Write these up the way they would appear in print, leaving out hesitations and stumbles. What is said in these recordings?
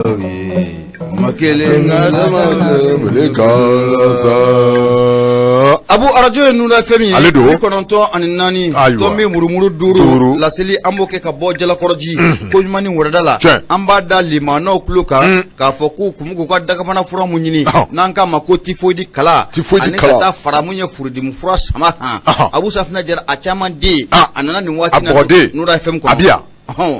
Ma kelen ka Abu arajo ye Nura FM ye ale don 94 tomi murumuru 5 laseli an b'o kɛ ka bɔ Jalakɔrɔji ko ɲuman ni wɛrɛda la an b'a da limanaw tulo kan k'a fɔ k'u kun k'u ka dagabana fura mun ɲini n'an k'a ma ko tifoyidi kala ani ka taa fara mun ye furudimi fura sama kan Abu Safinɛ Jara a caman den a nana nin waati Nura FM kɔnɔ.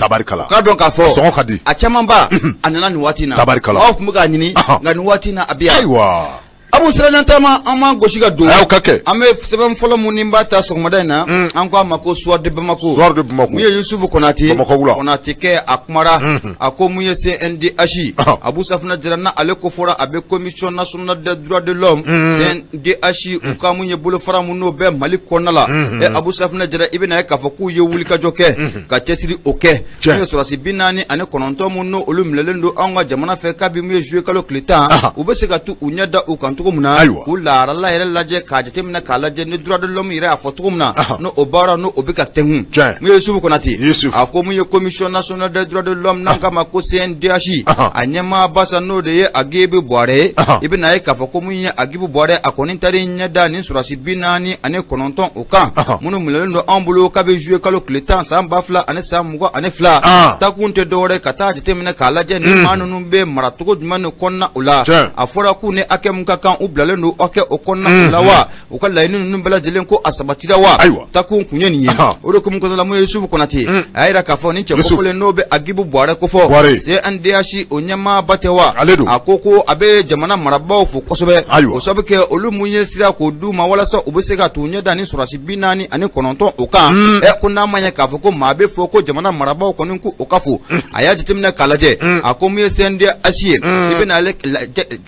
Tabarikala k'a dɔn k'a fɔ sɔngɔ ka di a camanba a nana nin waati in na tabarikala aw tun bɛ k'a ɲini nka nin waati in na a bɛ yan ayiwa Abu sirajantama an b'an gosi ka don a y'aw ka kɛ an bɛ sɛbɛn fɔlɔ mun ni b'a ta sɔgɔmada in na an ko a ma ko Soir de Bamako Soir de Bamako mun ye Yusufu Konate Bamakɔ wula Konate kɛ a kumara a ko mun ye CNDH Abu Safinɛ Jara na ale ko fɔra a bɛ commission nationale des droits de l'homme CNDH u ka mun ye bolofara mun n'o bɛ Mali kɔnɔna la ɛ Abu Safinɛ Jara i bɛna ye k'a fɔ k'u ye wulikajɔ kɛ ka cɛsiri o kɛ Tiɲɛ. mun ye sɔrɔdasi 49 mun n'o olu minɛlen don anw ka jamana fɛ kabi mun ye juillet kalo tile 10 u bɛ se ka t'u ɲɛ da u kan cogo min na Ayiwa. k'u lahala yɛrɛ lajɛ k'a jateminɛ k'a lajɛ ni droit de l'homme yɛrɛ y'a fɔ cogo min na n'o o baara n'o o bɛ ka tɛnkun Tiɲɛ. mun ye Yusufu Konate Yusuf. a ko mun ye commission nationale des droits de l'homme n'an k'a ma ko CNDH a ɲɛmaaba sa n'o de ye Agibu Buwarɛ ye i bɛna ye k'a fɔ ko mun ye Agibu Buwarɛ a kɔni taar'i ɲɛ da nin sɔrɔdasi 49 o kan minnu minɛlen don anw bolo kabi juillet kalo tile 10 san 2022 takun tɛ dɔwɛrɛ ka taa jateminɛ k'a lajɛ ni maa ninnu bɛ maracogo jumɛn de kɔnɔna o la a fɔra k'u ni hakɛ min ka kan u bilalen don hakɛ o kɔnɔna o la wa u ka laɲini ninnu bɛɛ lajɛlen ko a sabatira wa Ayiwa. takun kun ye nin ye o de hukumu kɔnɔna la mun ye Yusufu Konate a y'a jira k'a fɔ ni cɛ kofɔlen n'o bɛ Agibu Buwarɛ kofɔ Buwarɛ. CNDH o ɲɛmaaba tɛ wa Ale don. a ko ko a bɛ jamana marabaaw fo kosɛbɛ Ayiwa. o sabu kɛ olu mun ye sira k'o d'u ma walasa u bɛ se ka t'u ɲɛ da ni sɔrɔdasi 49 o kan ɛ ko n'a ma ɲɛ k'a fɔ ko maa bɛ fɔ ko jamana marabaaw kɔni ko o ka fo a y'a jateminɛ k'a lajɛ a ko mun ye CNDH ye i bɛna ale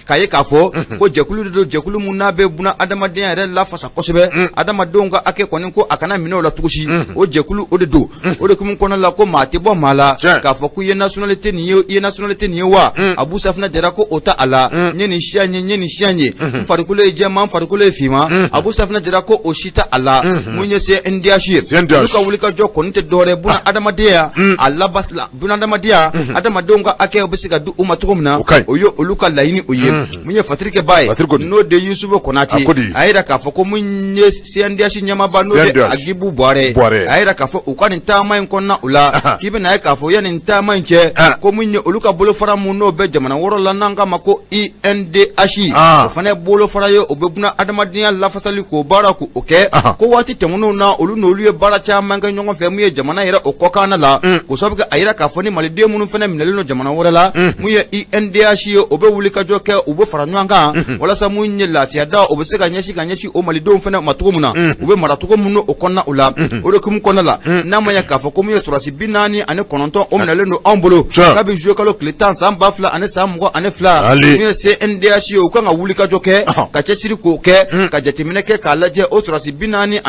k'a ye k'a fɔ ko jɛkulu de don jɛkulu mun n'a bɛ buna adamadenya yɛrɛ lafasa kosɛbɛ adamadenw ka hakɛ kɔni ko a kana minɛ o la cogosi o jɛkulu o de don o de hukumu kɔnɔna la ko maa tɛ bɔ maa la k'a fɔ ko i ye nationalité nin ye i ye nationalité nin ye wa Abu Safinɛ Jara ko o ta a la n ye nin siya ye n ye nin siya ye n farikolo ye jɛman n farikolo ye finman Abu Safinɛ Jara ko o si ta a la mun ye CNDH ye CNDH. olu ka wulikajɔ kɔni tɛ dɔwɛrɛ buna adamadenya a labasila buna adamadenya adamadenw ka hakɛ bɛ se ka di u ma cogo min na O ka ɲi. o ye olu ka laɲini o ye mun ye fatirikɛba ye Fatiri ko di? n'o de Yusufu Konate A ko di? a yira k'a fɔ ko mun ye CNDH ɲɛmaaba n'o de CNDH. Agibu Buwarɛ Buwarɛ. a yira k'a fɔ u ka nin taama in kɔnɔna u la k'i bɛna ye k'a fɔ yanni nin taama in cɛ ko mun ye olu ka bolofara mun n'o bɛ jamana wɔɔrɔ la n'an k'a ma ko INDH o fana ye bolofara ye o bɛ buna adamadenya lafasali k'o baara k'o kɛ ko waati tɛmɛnenw na olu n'olu ye baara caman kɛ ɲɔgɔn fɛ mun ye jamana yɛrɛ o kɔkan la k'o sababu kɛ a yira k'a fɔ ni maliden minnu fana minɛlen don jamana wɛrɛ la mun ye INDH ye o bɛ wulikajɔ kɛ u bɛ fara ɲɔgɔn kan walasa mun ye lafiya da o bɛ se ka ɲɛsin ka ɲɛsin o malidenw fana ma cogo min na u bɛ mara cogo min o kɔnɔna o la o de hukumu kɔnɔna la n'a ma ɲɛ k'a fɔ ko mun ye sɔrɔdasi 49 o minɛlen don anw bolo kabi juillet kalo tile 10 san 2022 mun ye CNDH ye u kan ka wulikajɔ kɛ ka cɛsiri k'o kɛ ka jateminɛ kɛ k'a lajɛ o sɔrɔdasi 49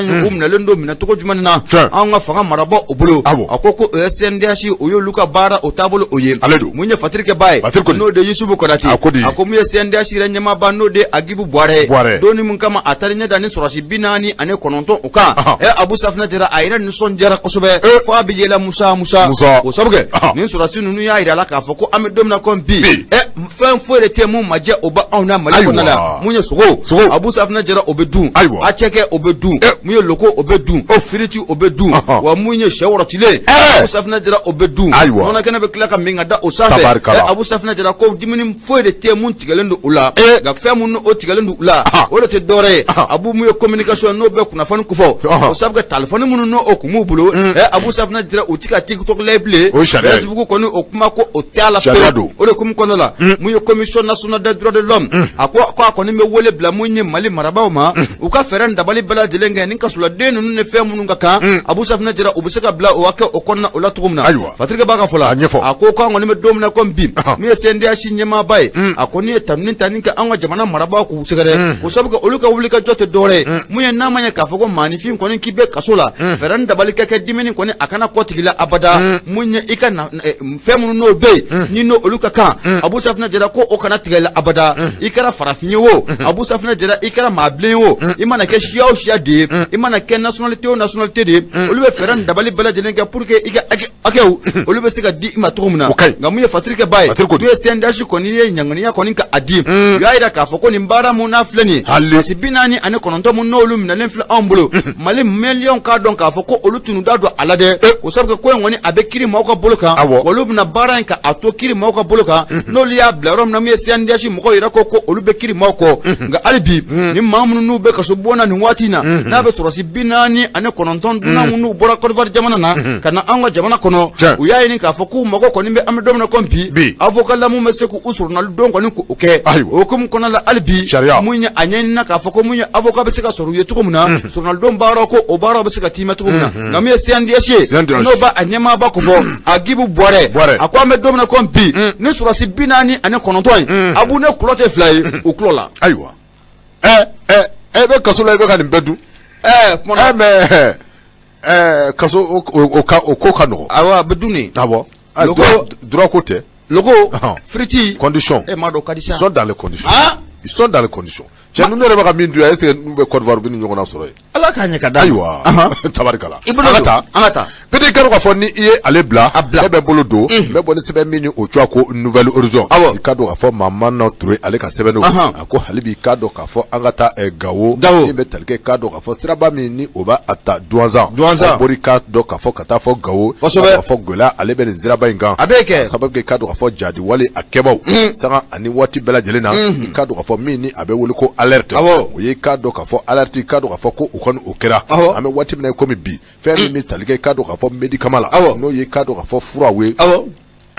in u minɛlen don minɛcogo jumɛn na anw ka fanga marabaaw o bolo a ko ko o ye CNDH o y'olu ka baara o taabolo o ye mun ye fatirikɛba ye n'o de Yusufu Konate a ko mun ye CNDH yɛrɛ ɲɛmaaba n'o de Agibu Buwarɛ don min kama a taara ɲɛ da ni sɔrɔdasi 49 o kan ɛ Abu Safinɛ Jara a yɛrɛ nisɔndiyara kosɛbɛ fo a bɛ yɛlɛ Musa Musa o sabu kɛ nin sɔrɔdasi ninnu y'a jira a la k'a fɔ ko an bɛ don min na komi bi ɛ fɛn foyi de tɛ mun ma jɛ o bɛ anw na Mali kɔnɔna la mun ye sogo Abu Safinɛ Jara o bɛ dun acɛkɛ o bɛ dun mun ye loko o bɛ dun firiti o bɛ dun wa mun ye sɛ wɔrɔtilen Abu Safinɛ Jara o bɛ dun nɔnɔ kɛnɛ bɛ tila ka min ka da o sanfɛ Abu Safinɛ Jara ko dumuni foyi de tɛ mun tigɛlen don u la nka fɛn mun o tigɛlen don u la o de tɛ dɔwɛrɛ ye Abu mun ye communication n'o bɛ kunnafoni kofɔ o sabu kɛ telefɔni minnu n'o o kun b'u bolo Abu Safinɛ Jara u ti ka TikTok lajɛ bilen Facebook kɔni o kuma ko o tɛ a la pewu o de hukumu kɔnɔna la mun ye commission nationale des droits de l'homme a ko ko a kɔni bɛ wele bila mun ye Mali marabaaw ma u ka fɛɛrɛ ni dabali bɛɛ lajɛlen kɛ ni kasoladen ninnu ni fɛn minnu ka kan Abu Safinɛ Jara u bɛ se ka bila o hakɛ o kɔnɔna o la cogo min na Fatirikɛ b'a ka fɔ la a ko k'an kɔni bɛ don min na komi bi min ye CNDH ɲɛmaaba ye a kɔni ye tanuni ta ni kɛ que an ka jamana marabaaw k'u sɛgɛrɛ, k'o sabu kɛ olu ka wulikajɔ tɛ dɔwɛrɛ ye. Mun ye, n'a ma ɲɛ k'a fɔ ko maaninfin kɔni k'i bɛ kaso la, fɛɛrɛ ni dabali ka kɛ dimini kɔni a kana kɔ tigi la abada. Mun ye, i ka fɛn minnu n'o bɛ yen ni n'o olu ka kan, Abu Safinɛ Jara, ko o kana tigɛ la abada. I kɛra farafin ye o, Abu Safinɛ Jara, i kɛra maa bilen ye o, i mana kɛ siya o siya de ye, i mana kɛ nationalité o nationalité de ye, olu bɛ fɛɛrɛ ni dabali bɛɛ lajɛlen kɛ pour que i ka hakɛw olu bɛ se ka di i ma cogo min na. O ka ɲi. Nka mun ye Patrick Ba ye, Patrick ko di? n'o ye CNDH kɔni ye ɲanganiya kɔni ka a di, u y'a jira k'a fɔ ko nin baara mun n'a filɛ nin ye, Hali. sɔrɔdasi 49 mun n'olu minɛlen filɛ anw bolo, Mali maliyɛnw k'a dɔn k'a fɔ ko olu tunu da don a la dɛ, o sabu kɛ ko in kɔni a bɛ kiri maaw ka bolo kan. Olu bɛna baara in ka a to kiri maaw ka bolo kan, n'olu y'a bila yɔrɔ min na. Min ye CNDH mɔgɔw yɛrɛ ko ko olu bɛ kiri maaw kɔ. Nka hali bi, ni maa minnu n'u bɛ kaso bon na nin waati in na, n'a bɛ sɔrɔdasi 49 dunan minnu bɔra Côte d'Ivoire jamana na ka na an ka jamana kɔnɔ, u y'a ɲini k'a fɔ k'u mago kɔni bɛ, an bɛ don min na komi bi, avocat la mun bɛ se k'u soronali don kɔni k'o kɛ. O hukumu kɔnɔna la, hali bi, mun ye, a ɲɛɲinina k'a fɔ ko mun ye, avocat bɛ se ka sɔrɔ u ye cogo min na, soronalidon baaraw ko o baaraw bɛ se ka tiimɛ cogo min na. Nka min ye CNDH ye, n'o b'a a ɲɛmaaba ko fɔ Agibu Bɔrɛ, a ko an bɛ don min na komi bi, ni sɔrɔdasi 49 in, Abu, ne kulɔ tɛ fila ye u kulɔ la. Ayiwa, ɛ ɛ e bɛ kaso la, i bɛ ka nin bɛɛ dun. Kumana. Ɛ mais ɛ kaso o ka o ko ka nɔgɔn. Awɔ, a bɛ dun de. Awɔ. Loko droit ko tɛ. Loko frites. Condition. E m'a dɔn ka di sa. Ils sont dans les conditions. Ils sont dans les conditions. Cɛ ninnu yɛrɛ bɛ ka min dun yan, est ce que n'u bɛ Côte d'Ivoire u bɛ nin ɲɔgɔnna sɔrɔ yen? Ala k'a ɲɛ ka d'a ma. Ayiwa, tabarikala. I bolo An ka taa. An ka taa. Peut-être i ka dɔn k'a fɔ ni i ye ale bila. A bila. Ne bɛ bolo don. N bɛ bɔ ni sɛbɛn min ni o tɔgɔ ko Nouvel Horizon. I ka dɔn k'a fɔ Mamana Ture ale ka sɛbɛn don. A ko hali bi i ka dɔn k'a fɔ an ka taa Gawo. Gawo. Min bɛ tali kɛ i ka dɔn k'a fɔ siraba min ni o b'a ta Duwanzan. Duwanzan. O bɔra i ka dɔn k'a fɔ ka taa fɔ Gawo. K'a fɔ gɛlɛya ale bɛ nin siraba in kan. A bɛ kɛ. K'a sababu kɛ i ka dɔn k'a fɔ jadi wale a kɛbaw. Sanga ani waati bɛɛ lajɛlen na. I ka dɔn k'a fɔ min ni a bɛ wele ko alerte. O ye i ka dɔn k'a fɔ alerte, i ka dɔn k'a fɔ ko o kɔni o kɛra. An bɛ waati min na komi bi, fɛn min bɛ tali kɛ i ka dɔn k'a fɔ médicament la. N'o ye i ka dɔn k'a fɔ furaw ye.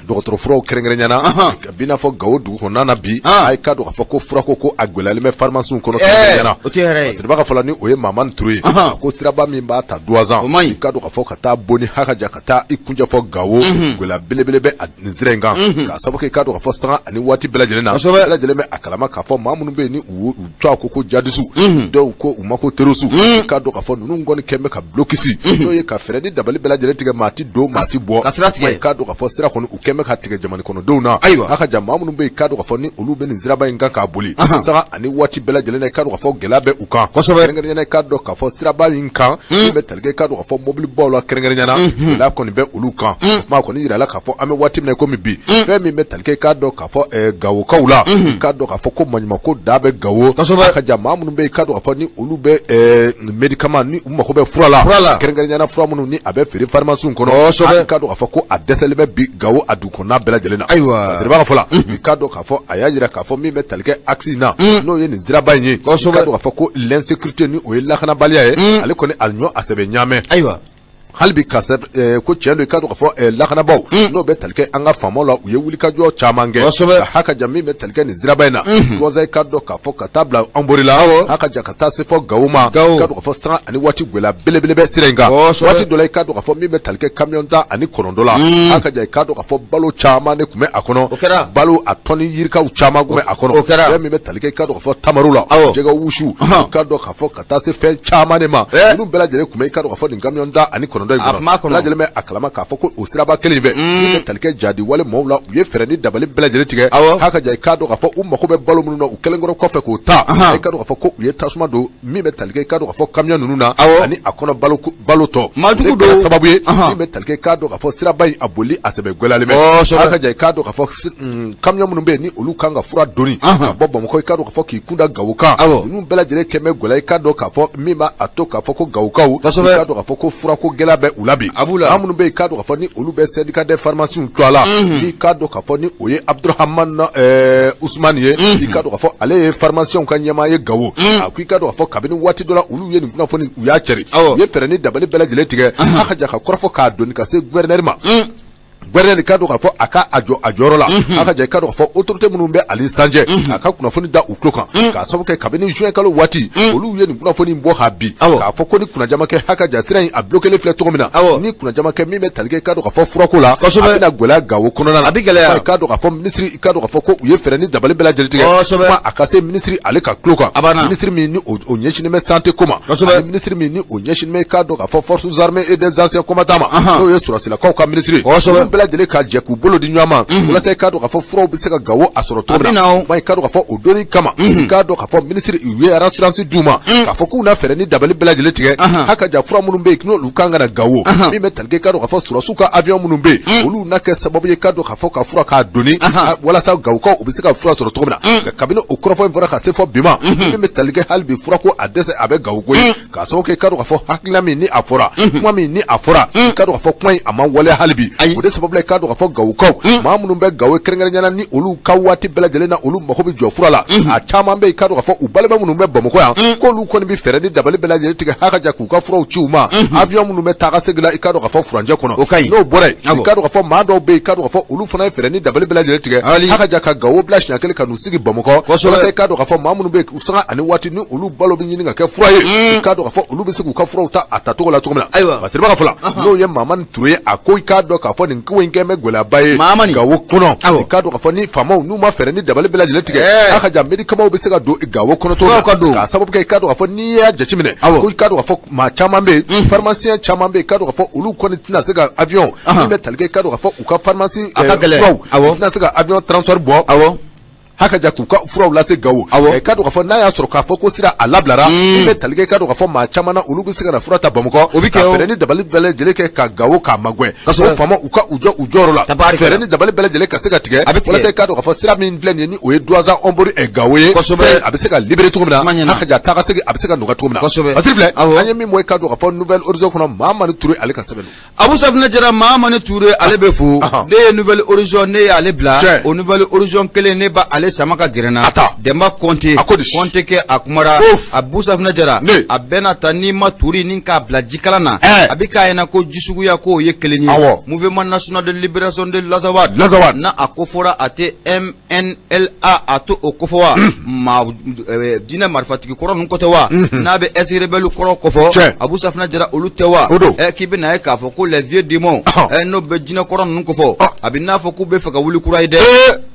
Dɔgɔtɔrɔ furaw kɛrɛnkɛrɛnya na, a b'i n'a fɔ Gawo dugu kɔnɔna na bi, a ye ka dɔn k'a fɔ ko furako ko a gɛlɛyalen bɛ pharmacie kɔnɔ kɛrɛnkɛrɛnya na. O tɛ hɛrɛ ye. Siriba ka fɔ la, ni o ye Mamani Ture ye, a ko siraba min b'a ta Duwanzan, O man ɲi. i ka dɔn k'a fɔ ka taa Boni Hakaja ka taa i kuncɛ fɔ Gawo, gɛlɛya belebele bɛ a nin sira in kan, k'a sababu kɛ i ka dɔn k'a fɔ sanga ani waati bɛɛ lajɛlen na, bɛɛ lajɛlen bɛ a kalama k'a fɔ maa minnu bɛ yen ni u tɔgɔ ko ko jadisiw, dɔw ko u ma ko terrorisiw, i ka dɔn k'a fɔ ninnu kɔni kɛn bɛ ka blocus, n'o ye ka fɛɛrɛ ni dabali bɛɛ lajɛlen tigɛ, maa ti don, maa ti bɔ, ka sira tigɛ. I ka dɔn k'a fɔ sira kɔni u kɛn bɛ ka tigɛ jamana kɔnɔdenw na. Ayiwa. A ka ja maa minnu bɛ yen, i ka dɔn k'a fɔ ni olu bɛ nin siraba in kan k'a boli, sanga ani waati bɛɛ lajɛlen na, i ka dɔn k'a fɔ gɛlɛya bɛ u kan. Kɛrɛnkɛrɛnnenya la, i ka dɔn k'a fɔ siraba in kan min bɛ tali kɛ i ka dɔn k'a fɔ mobilibaw la, kɛrɛnkɛrɛnnenya la, gɛlɛya kɔni bɛ olu kan. O kuma kɔni yirala k'a fɔ an bɛ waati min na komi bi, fɛn min bɛ tali kɛ i k'a dɔn k'a fɔ Gawokaw la, i k'a dɔn k'a fɔ ko maɲumanko da bɛ Gawo. A ka ja maa minnu bɛ yen, i k'a dɔn k'a fɔ ni olu bɛ médicament ni u mago bɛ fura la, kɛrɛnkɛrɛnnenya la fura minnu ni a bɛ feere pharmacie kɔnɔ, i k'a dɔn k'a fɔ ko a dɛsɛlen bɛ bi Gawo a dugu kɔnɔna bɛɛ lajɛlen na. Ayiwa. Siriba ka fɔ la, i k'a dɔn k'a fɔ a y'a jira k'a fɔ min bɛ tali kɛ axe in na, n'o ye nin siraba in ye, i k'a dɔn k'a fɔ ko l'insécurité ni o ye lakanabaliya ye, ale kɔni a ɲɔ a sɛbɛ ɲaamɛ. Hali bi ka ko tiɲɛ don, i ka dɔn k'a fɔ lakanabaaw n'o bɛ tali kɛ an ka faamaw la, u ye wulikajɔ caman kɛ ka haka ja min bɛ tali kɛ nin siraba in na, Duwanzan, i ka dɔn k'a fɔ ka taa bila Anbori la, haka ja ka taa se fɔ Gawo ma, i ka dɔn k'a fɔ sanga ani waati gɛlɛya belebele bɛ sira in kan. Waati dɔ la, i ka dɔn k'a fɔ min bɛ tali kɛ camion 19 la, haka ja, i ka dɔn k'a fɔ balo caman de tun bɛ a kɔnɔ, balo a tɔni yirikaw caman tun bɛ a kɔnɔ, fɛn min bɛ tali kɛ i ka dɔn k'a fɔ tamaro la, jɛgɛ wusu, i ka dɔn k'a fɔ ka taa se fɛn caman de ma, ninnu bɛɛ lajɛlen tun bɛ i ka dɔn k'a fɔ nin camion 19 in kɔnɔ. Bɛɛ lajɛlen bɛ a kalama k'a fɔ ko o siraba kelen in fɛ, min bɛ tali kɛ jadi wale maaw la, u ye fɛɛrɛ ni dabali bɛɛ lajɛlen tigɛ. Haka ja, i k'a dɔn k'a fɔ u mago bɛ balo minnu na, u kɛlen kɔrɔ kɔfɛ k'o ta, i k'a dɔn k'a fɔ ko u ye tasuma don min bɛ tali kɛ i k'a dɔn k'a fɔ camion ninnu na ani a kɔnɔ balo balo tɔ. Maajugu O de kɛra don. sababu ye min bɛ tali kɛ i k'a dɔn k'a fɔ siraba in a boli a sɛbɛ gɛlɛyalen bɛ. Haka ja, i k'a dɔn k'a fɔ camion minnu bɛ yen ni olu kan ka fura doni ka bɔ Bamakɔ, i k'a dɔn k'a fɔ k'i kunda Gawo kan, ninnu bɛɛ lajɛlen kɛn bɛ gɛlɛya, i k'a dɔn k'a fɔ min b'a a to k'a fɔ ko Gawokaw, i k'a dɔn k'a fɔ ko furako gɛlɛya bɛ u la bi. A b'u la. Maa minnu bɛ yen, i k'a dɔn k'a fɔ ni olu bɛ syndicat des pharmaciens tɔgɔ la, i k'a dɔn k'a fɔ ni o ye Abdurahamane Usumani ye, i k'a dɔn k'a fɔ ale ye pharmaciens ka ɲɛmaa ye Gawo, a ko i k'a dɔn k'a fɔ kabini waati dɔ la olu ye nin kunnafoni u y'a cɛri, u ye fɛɛrɛ ni dabali bɛɛ lajɛlen tigɛ, a ka ja ka kɔrɔfɔ k'a doni ka se gouverneur ma. gouverneur i k'a dɔn k'a fɔ a ka a jɔ a jɔyɔrɔ la, a ka jɛ i k'a dɔn k'a fɔ autorité minnu bɛ ale sanjɛ, a ka kunnafoni da u tulo kan, k'a sababu kɛ kabini juin kalo waati olu ye nin kunnafoni bɔ ka bi, k'a fɔ ko ni kunnaja ma kɛ, ha ka ja sira in a bloqué filɛ cogo min na, ni kunnaja ma kɛ min bɛ tali kɛ i k'a dɔn k'a fɔ furako la, a bɛna gɛlɛya Gawo kɔnɔna la. A bɛ gɛlɛya. I k'a dɔn k'a fɔ minisiri, i k'a dɔn k'a fɔ ko u ye fɛɛrɛ ni dabali bɛɛ lajɛlen tigɛ, kuma a ka se minisiri ale ka tulo kan, minisiri min ni o ɲɛsinnen bɛ santé ko ma, ani minisiri min ni o ɲɛsinnen bɛ i k'a dɔn k'a fɔ forces armées et des anciens combattants ma, n'o ye sɔrɔdasilakaw ka minisiri, olu bɛɛ lajɛlen ka jɛ k'u bolo di ɲɔgɔn ma walasa i k'a dɔn k'a fɔ furaw bɛ se ka Gawo a sɔrɔ cogo min na. I k'a dɔn k'a fɔ o donni kama, i k'a dɔn k'a fɔ minisiri u ye rassurance d'u ma k'a fɔ k'u na fɛɛrɛ ni dabali bɛɛ lajɛlen tigɛ, ha ka ja fura minnu bɛ yen n'olu kan ka na Gawo, min bɛ tali kɛ i k'a dɔn k'a fɔ sɔrɔdasiw ka avion minnu bɛ yen, olu na kɛ sababu ye k'a dɔn k'a fɔ ka fura k'a doni walasa Gawokaw u bɛ se ka fura sɔrɔ cogo min na. Kabini o kɔrɔfɔ in fɔra ka se fɔ bi ma, min bɛ tali kɛ hali bi furako a dɛsɛ a bɛ Gawo koyi, k'a sababu kɛ i k'a dɔn k'a fɔ hakilina min ni a fɔra, kuma min ni a fɔra, i k'a dɔn k'a fɔ kuma in a ma waleya hali bi. O de sababu la i k'a dɔn k'a fɔ Gawokaw, maa minnu bɛ Gawo kɛrɛnkɛrɛnnenya la, ni olu ka waati bɛɛ lajɛlen na olu mago bɛ jɔ fura la, a caman bɛ yen i k'a dɔn k'a fɔ u balima minnu bɛ Bamakɔ yan, k'olu kɔni bɛ fɛɛrɛ ni dabali bɛɛ lajɛlen tigɛ ha ka ja k'u ka furaw ci u ma avion minnu bɛ taa ka segin la i k'a dɔn k'a fɔ furancɛ kɔnɔ. O ka ɲi. N'o bɔra yen, i k'a dɔn k'a fɔ maa dɔw bɛ yen i k'a dɔn k'a fɔ olu fana ye fɛɛrɛ ni dabali bɛɛ lajɛlen tigɛ ha ka ja ka Gawo bila siɲɛ kelen ka n'u sigi Bamakɔ, walasa i k'a dɔn k'a fɔ maa minnu bɛ yen sanga ani waati ni olu balo bɛ ɲini ka kɛ fura ye, i k'a dɔn k'a fɔ olu bɛ se k'u ka furaw ta a tacogo la cogo min na. Ayiwa, Fasiriba ka fɔ la, n'o ye Mamani Ture ye, a ko i k'a dɔn k'a fɔ nin ko in kɛ bɛ gɛlɛyaba ye Mamani Gawo kɔnɔ. I k'a dɔn k'a fɔ ni faamaw n'u ma fɛɛrɛ ni dabali bɛɛ lajɛlen tigɛ, a ka ja médicaments bɛ se ka don Gawo kɔnɔ cogo min na, k'a sababu kɛ i k'a dɔn k'a fɔ n'i y'a jateminɛ ko i k'a dɔn k'a fɔ maa caman bɛ yen, pharmacien caman bɛ yen, i k'a dɔn k'a fɔ olu kɔni tɛna se ka avion min bɛ tali kɛ i k'a dɔn k'a fɔ u ka pharmacie furaw, tɛna se ka avion transport bɔ ha ka ja k'u ka furaw lase Gawo. Awɔ. I k'a dɔn k'a fɔ n'a y'a sɔrɔ k'a fɔ ko sira a labilara, min bɛ tali kɛ i k'a dɔn k'a fɔ maa caman na olu bɛ se ka na fura ta Bamakɔ. O bɛ kɛ ka o. fɛɛrɛ ni dabali bɛɛ lajɛlen kɛ ka Gawo k'a magɛn. Kosɛbɛ. O faamaw u ka u jɔ u jɔyɔrɔ la. Tabarikala. Fɛɛrɛ ni dabali bɛɛ lajɛlen ka se ka tigɛ. A bɛ tigɛ. Walasa i k'a dɔn k'a fɔ sira min filɛ nin ye, ni o ye Duwanza Hɔnbori ɛ Gawo ye. Kosɛbɛ. Fɛn a bɛ se ka libérer cogo min na. Kuma ɲɛna. Ha ka ja taa ka segin a bɛ se ka nɔgɔya cogo min na. Kosɛbɛ. Basiri filɛ. Awɔ. An ye min bɔ i k'a dɔn k'a fɔ Nouvel Horizon kɔnɔ, Mamani Ture ale ka sɛbɛn don. Abu Safinɛ Jara, Mamani Ture ale bɛ fo. Ne ye Nouvel Horizon, ne y'ale bila. O Nouvel Horizon kelen, ne b'ale sama ka gɛrɛ n na. Denba Kɔnte, A ko di? Kɔnte kɛ a kumara. Uf. Abu Safinɛ Jara, Ne. a bɛna ta n'i ma turi ni k'a bila jikalan na, a bɛ k'a ɲɛna ko ji suguya k'o ye kelen ye. Mouvement national de libération de l'Azawad. L'Azawad. Na a ko fɔra, a tɛ MNLA, a to o kofɔ wa, maa diinɛ marifatigi kɔrɔ ninnu ko tɛ wa, n'a bɛ ex-rebelle kɔrɔ kofɔ, Abu Safinɛ Jara, olu tɛ wa? O don. K'i bɛna ye k'a fɔ ko les vieux démons, n'o bɛ jinɛ kɔrɔ ninnu kofɔ, a bɛ n'a fɔ k'u bɛ fɛ ka wuli kura ye dɛ.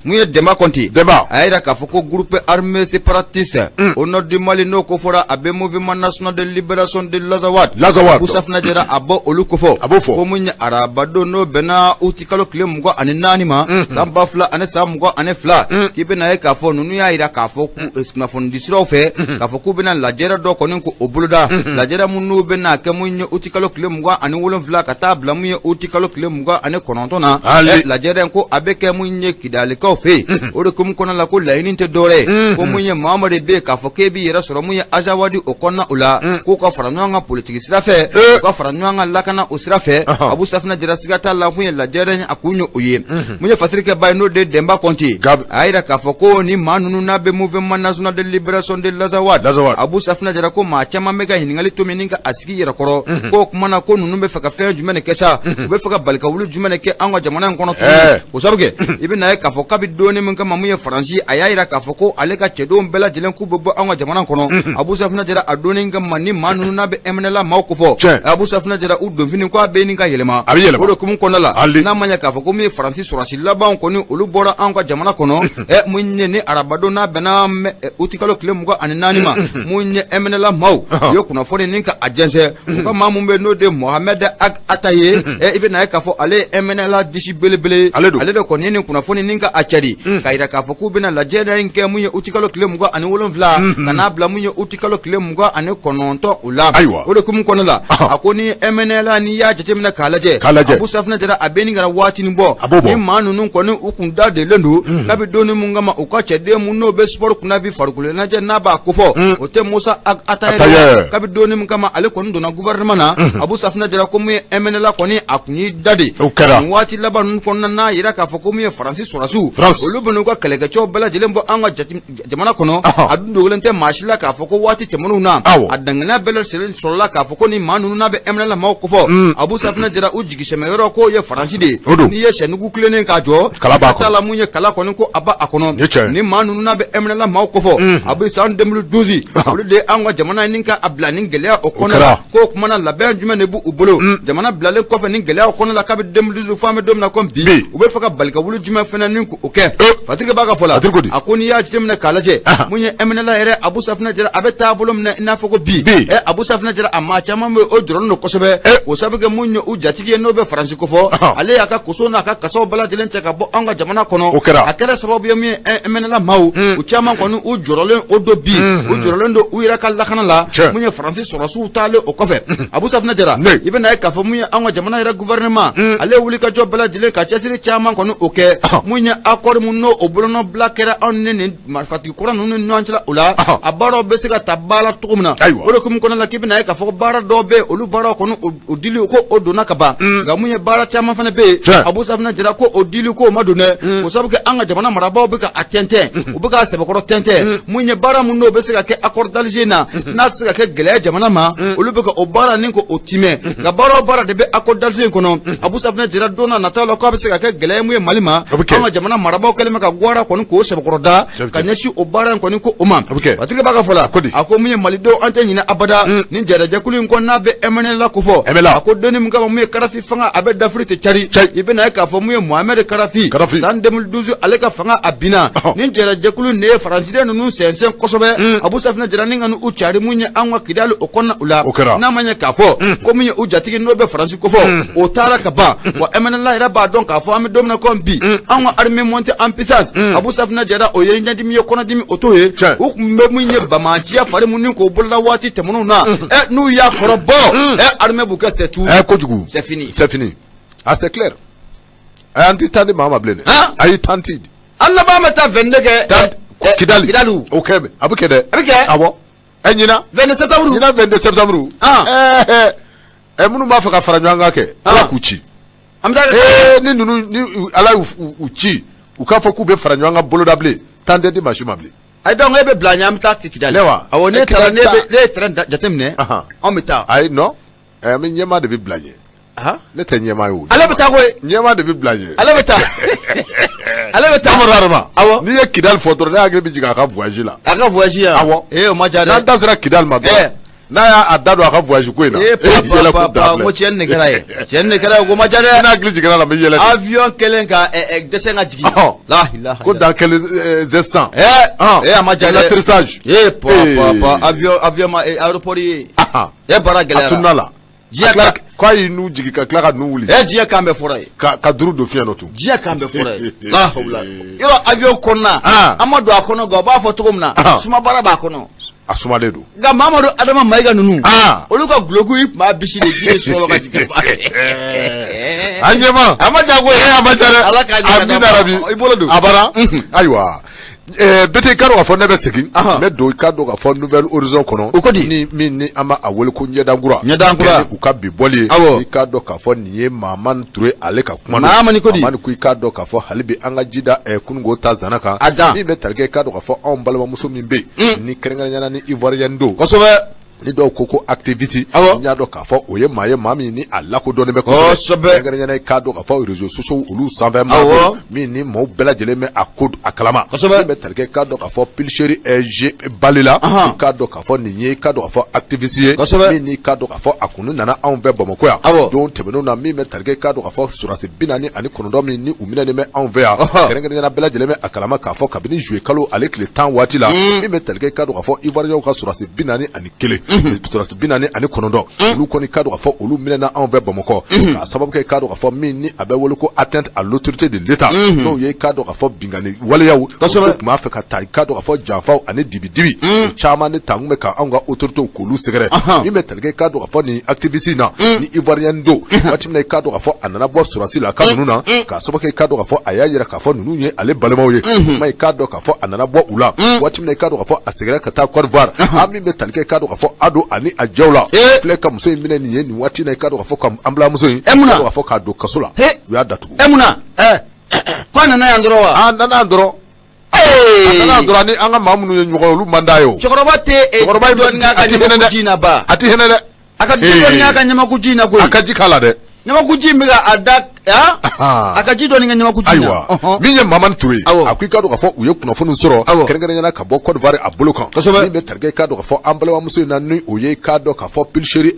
Mun ye Denba Kɔnte, a y'a jira k'a fɔ ko groupe armé séparatiste au nord du Mali, n'o ko fɔra, a bɛ mouvement national de libération de l'Azawad. L'Azawad. Abu Safinɛ Jara, a bɔ olu kofɔ. A b'o fɔ. Ko mun ye arabadon, n'o bɛnna uti kalo tile 24 ma, san 2022, k'i bɛna ye k'a fɔ ninnu y'a jira k'a fɔ kunnafonidi siraw fɛ k'a fɔ k'u bɛna lajɛrɛ dɔ kɔni ko o boloda, lajɛrɛ mun n'u bɛna kɛ mun ye uti kalo tile 27 ka taa bila mun ye uti kalo tile 29 na. Lajɛrɛ in ko a bɛ kɛ mun ye Kidalikaw fɛ yen. O de hukumu kɔnɔna la, ko laɲini tɛ dɔwɛrɛ ye, ko mun ye maa o maa de bɛ yen k'a fɔ k'e b'i yɛrɛ sɔrɔ mun ye Azawadi o kɔnɔna o la, k'u ka fara ɲɔgɔn kan politiki sira fɛ, u ka fara ɲɔgɔn kan lakana o sira fɛ. Abu Safinɛ Jara, siga t'a la, mun ye lajɛrɛ in a kun ye o ye. Mun ye fasirikɛba ye, n'o de ye Denba Kɔnte, a y'a jira k'a fɔ ko ni maa ninnu n'a bɛ mouvement national de libération de l'Azawad. Abu Safinɛ Jara ko maa caman bɛ ka ɲininkali to min ka a sigi yɛrɛ kɔrɔ, k'o kuma na ko ninnu bɛ fɛ ka fɛn jumɛn de kɛ sa, u bɛ fɛ ka bali ka wuli jumɛn de kɛ an ka jamana in kɔnɔ tuguni? O sabu kɛ i bɛna ye k'a fɔ kabi donni min kama mun ye Faransi, a y'a jira k'a fɔ ko ale ka cɛdenw bɛɛ lajɛlen k'u bɛ bɔ an ka jamana kɔnɔ. Abu Safinɛ Jara, a donni kama ni maa ninnu n'a bɛ MNLA maaw kofɔ, Abu Safinɛ Jara, u donfini ko a bɛ ɲini ka yɛlɛma. A bɛ yɛlɛma. O de hukumu kɔnɔna la, n'a ma ɲɛ k'a fɔ ko min ye Faransi sɔrɔdasi labanw kɔni, olu bɔra an ka jamana kɔnɔ. Mun ye ni arabadon n'a bɛnna utikalo tile 24 ma, mun ye MNLA maaw u ye kunnafoni ni ka a jɛnsɛn, u ka maa mun bɛ n'o de Mohamed Ag Attaher, i bɛna ye k'a fɔ ale ye MNLA disi belebele, Ale don. Ale de kɔni ye nin kunnafoni ni ka a cari k'a jira k'a fɔ k'u bɛna lajɛ in kɛ mun ye utikalo tile 27 ka n'a bila mun ye utikalo tile 29 o la. Ayiwa. O de hukumu kɔnɔna la, a ko ni MNLA, n'i y'a jateminɛ k'a lajɛ, K'a lajɛ. Abu Safinɛ Jara, a bɛ nin kɛra waatinin bɔ. A b'o bɔ. Ni maa ninnu kɔni u kun da delilen don kabi donni mun kama, u ka cɛden mun n'o bɛ sport kunna bi, farikolo ɲɛnajɛ n'a b'a kofɔ, o tɛ Musa Ag Attaher Attaher. kabi donni min kama ale kɔni donna gouvernement na, Abu Safinɛ Jara ko mun ye MNLA kɔni a kun y'i da de. O kɛra. Nin waati laban ninnu kɔnɔna n'a yira k'a fɔ ko mun ye Faransi sɔrɔdasiw France olu bɛn'u ka kɛlɛkɛcɛw bɛɛ lajɛlen bɔ an ka jamana kɔnɔ. A dun dogolen tɛ maa si la k'a fɔ ko waati tɛmɛnenw na, a danganiya bɛɛ lajɛlen sɔrɔla k'a fɔ ko ni maa ninnu n'a bɛ MNLA maaw kofɔ, Abu Safinɛ Jara, u jigisɛmɛyɔrɔ k'o ye Faransi de ye. N'i ye sɛnugu tilennen k'a jɔ, kala b'a kɔnɔ la, mun ye kala kɔni ko a b'a kɔnɔ. Ni maa ninnu n'a bɛ MNLA maaw kofɔ, a bɛ san 2012, olu de ye an ka jamana in ka a bila nin gɛlɛya o kɔnɔ la. K'o kuma na, labɛn jumɛn de b'u bolo jamana bilalen kɔfɛ nin gɛlɛya kɔnɔ la kabi 2012 fo an bɛ don min na komi bi? U bɛ fɛ ka bali ka wuli jumɛn fana ni k'o kɛ? Patrick b'a ka fɔ la, a ko n'i y'a jateminɛ k'a lajɛ, mun ye MNLA yɛrɛ, Abu Safinɛ Jara, a bɛ taabolo minɛ i n'a fɔ ko bi Abu Safinɛ Jara, a maa caman bɛ o jɔrɔlen don kosɛbɛ, o sabu kɛ mun ye u jatigi ye n'o bɛ Faransi kofɔ. Ale y'a ka koso n'a ka kasaw bɛɛ lajɛlen cɛ ka bɔ an ka jamana kɔnɔ. A kɛra sababu ye min ye MNLA maaw, u caman kɔni u jɔrɔlen o don bi, u jɔrɔlen don u yɛrɛ ka lakana la, mun ye Faransi sɔrɔdasiw taalen o kɔfɛ. Abu Safinɛ Jara, i bɛna ye k'a fɔ mun ye an ka jamana yɛrɛ gouvernement, ale ye wulikajɔ bɛɛ lajɛlen ka cɛsiri caman kɔni o kɛ, mun ye accord mun n'o o bolonɔbila kɛra anw ni nin marifatigi kura ninnu ni ɲɔgɔn cɛla o la, a baaraw bɛ se ka ta ba la cogo min na. O de hukumu kɔnɔna la, k'i bɛna ye k'a fɔ baara dɔw bɛ yen, olu baaraw kɔni o dili ko o donna ka ban, nka mun ye baara caman fana bɛ yen, Abu Safinɛ Jara, ko o dili ko o ma don dɛ, o sabu kɛ an ka jamana marabaaw bɛ ka a tɛntɛn, u bɛ k'a sɛbɛkɔrɔ tɛntɛn. Mun ye baara mun n'o bɛ se ka kɛ accord d'Alger na, n'a tɛ se ka kɛ gɛlɛya jamana ma, olu bɛ ka o baara ni ko o timɛ. Nka baara o baara de bɛ accord d'Alger in kɔnɔ, Abu Safinɛ Jara, don n'a nataw la k'a bɛ se ka kɛ gɛlɛya mun ye Mali ma, an ka jamana marabaaw kɛlen bɛ ka gwara kɔni k'o sɛbɛkɔrɔ da ka ɲɛsin o baara in kɔni ko o ma. Patrick b'a ka fɔ la, a ko mun ye malidenw, an tɛ ɲinɛ abada nin jɛrɛjɛkulu in kɔ n'a bɛ MNLA kofɔ. A ko donni min kama, mun ye Kadafi fanga a bɛ dafiri tɛ cari, i bɛna ye k'a fɔ mun ye Mohamed Kadafi, san 2012 ale ka fanga a binna, nin jɛrɛjɛkulu nin ye Faransiden ninnu sɛnsɛn kosɛbɛ, Abu Safinɛ Jara, ni ka u cari mun ye an ka Kidali o kɔnɔna u la, n'a ma ɲɛ k'a fɔ ko mun ye u jatigi n'o bɛ Faransi kofɔ, o taara ka ban wa. MNLA yɛrɛ b'a dɔn k'a fɔ an bɛ don min na komi bi, an ka armée montée en puissance, Abu Safinɛ Jara, o ye ɲɛdimi ye, kɔnɔdimi o t'o ye. U tun bɛ mun ye bamaciya fari mun ni k'o boloda waati tɛmɛnenw na, n'u y'a kɔrɔ bɔ, armée b'u kɛ c'est tout. Kojugu. C'est fini. C'est fini, ah, c'est clair. An tɛ taa di maa ma bilen dɛ. Ayi, tan ti. An laban bɛ taa 22 kɛ. Kidali. Kidali. O kɛ, a bɛ kɛ dɛ. A bɛ kɛ. Awɔ, ɲinan. 22 septembre. Ɲinan 22 septembre. Minnu b'a fɛ ka fara ɲɔgɔn kan kɛ, Ala k'u ci. An bɛ taa. Ee, ni ninnu ni Ala y'u u ci, u k'a fɔ k'u bɛ fara ɲɔgɔn kan boloda bilen, tan tɛ di maa si ma bilen. Ayi, donc e bɛ bila ɲɛ, an bɛ taa Kidali. Ne wa? Awɔ, ne taara, ne bɛ ne ye terrain jateminɛ. Anw bɛ taa. Ayi, non, an bɛ ɲɛmaa de bɛ bila ɲɛ. Ne tɛ ɲɛmaa ye o. Ale bɛ taa koyi. Ɲɛmaa de bɛ bila ɲɛ. Ale bɛ taa. Ale bɛ taa. Amadu Adama. Awɔ. N'i ye Kidali fɔ dɔrɔn, ne hakili bɛ jigin a ka voyage la. A ka voyage yan. Awɔ. Ee, o ma diya dɛ. N'an da sera Kidali ma dɔrɔn, n'a y'a da don a ka voyage ko in na. Ee, pa pa pa, n ko tiɲɛni de kɛra ye. Tiɲɛni de kɛra ye, ko ma diya dɛ. Ne hakili jiginna la, n bɛ yɛlɛ. Avion kɛlen ka dɛsɛ ka jigin. La ilaha. Ko dans quel instant. Ee, a ma diya dɛ. L'atterrissage. Ee, pa pa pa, avion ma aéroport ye. E baara gɛlɛyara. A tununa la. Diɲɛ ka k'a y'i nu jigin ka tila ka nu wuli. Ɛ, diɲɛ kan bɛɛ fɔra ye. Ka duuru don fiɲɛ nɔ tun. Diɲɛ kan bɛɛ fɔra ye. La hawla. Yɔrɔ avion kɔnɔna. An ma don a kɔnɔ, nka u b'a fɔ cogo min na. Sumabara b'a kɔnɔ. A sumalen don. Nka Mamadu Adama Mayiga ninnu, olu ka guloki i tun b'a bisi de, ji ye sɔlɔ ka jigin. A ɲɛma. A ma diya koyi. A ma diya dɛ. Ala k'a ɲɛ ka d'a ma. I bolo don. A banna. Ayiwa. Bete, i ka dɔn k'a fɔ ne bɛ segin, n bɛ don i ka dɔn k'a fɔ Nouvel Horizon kɔnɔ. O ko di? Ni min ni an b'a wele ko Ɲɛdankura. Ɲɛdankura. U ka bi bɔli ye. Awɔ. I ka dɔn k'a fɔ nin ye Mahamani Ture ale ka kuma. Mahamani ko di? Mahamani ko i ka dɔn k'a fɔ hali bi an ka ji da kununko ta zana kan. A dan. Min bɛ tali kɛ i ka dɔn k'a fɔ anw balimamuso min bɛ yen, ni kɛrɛnkɛrɛnnenya la ni Ivoirien don. Kosɛbɛ. Ni dɔw ko ko activiste. Awɔ. N y'a dɔn k'a fɔ o ye maa ye, maa min ni a lakodɔnnen bɛ kosɛbɛ. Kɛrɛnkɛrɛnnenya la i k'a dɔn k'a fɔ réseaux sociaux olu sanfɛ maa Awɔ. min ni maaw bɛɛ lajɛlen bɛ a ko a kalama. Kosɛbɛ. Min bɛ tali kɛ i k'a dɔn k'a fɔ Pulchérie G Bali la. I k'a dɔn k'a fɔ nin ye i k'a dɔn k'a fɔ activiste ye. Kosɛbɛ. Min ni i k'a dɔn k'a fɔ a kunni nana anw fɛ Bamakɔ yan. Awɔ. Don tɛmɛnenw na, min bɛ tali kɛ i k'a dɔn k'a fɔ sɔrɔdasi 49 min ni u minɛnen bɛ anw fɛ yan. Kɛrɛnkɛrɛnnenya la bɛɛ lajɛlen bɛ a kalama k'a fɔ kabini juillet kalo ale tile 10 waati la. Min bɛ tali kɛ i k'a dɔn k'a fɔ Ivoirien ka sɔrɔdasi 41, sɔrɔdasi 49, olu kɔni k'a dɔn k'a fɔ olu minɛna anw fɛ Bamakɔ k'a sababu kɛ k'a dɔn k'a fɔ min ni a bɛ wele ko atteinte à l'autorité de l'État, n'o ye k'a dɔn k'a fɔ binkanni waleyaw. Kosɛbɛ. Olu tun b'a fɛ ka ta k'a dɔn k'a fɔ janfaw ani dibidibi o caman de ta kun bɛ ka anw ka autorités k'olu sɛgɛrɛ. Min bɛ tali kɛ k'a dɔn k'a fɔ nin activiste in na, ni Ivoirien don, waati min na i k'a dɔn k'a fɔ a nana bɔ sɔrɔdasi la ka ninnu na k'a sababu kɛ i k'a dɔn k'a fɔ a y'a yira k'a fɔ ninnu ye ale balimaw ye, kuma i k'a dɔn k'a fɔ a nana bɔ u la waati min na i k'a dɔn k'a fɔ a seginna ka taa Côte d'Ivoire. A min bɛ tali kɛ i k'a dɔn k'a fɔ a don ani a jɛw la filɛ ka muso in minɛ nin ye nin waati in na, i k'a dɔn k'a fɔ ka an balimamuso in mun na? k'a dɔn k'a fɔ k'a don kaso la, u y'a datugu. E mun na? Ko a nana yan dɔrɔn wa? A nana yan dɔrɔn. A nana yan dɔrɔn, ni an ka maa minnu ye ɲɔgɔn ye, olu man d'a ye o. Cɛkɔrɔba tɛ Cɛkɔrɔba in dɔɔnin k'a ka a ti hinɛ dɛ. ɲamaku ji in na ba. A ti hinɛ dɛ. A ka dɔɔnin k'a ka ɲamaku ji in na koyi. A ka ji k'a la dɛ. Ɲamaku ji in bɛ ka a da a ka ji dɔɔnin kɛ ɲamaku ji in na. Ayiwa, min ye Mamani Ture ye, a ko i k'a dɔn k'a fɔ u ye kunnafoni sɔrɔ kɛrɛnkɛrɛnnenya la ka bɔ Côte d'Ivoire a bolo kan, min bɛ tali kɛ i k'a dɔn k'a fɔ an balimamuso in na, ni o ye i k'a dɔn k'a fɔ Pulchérie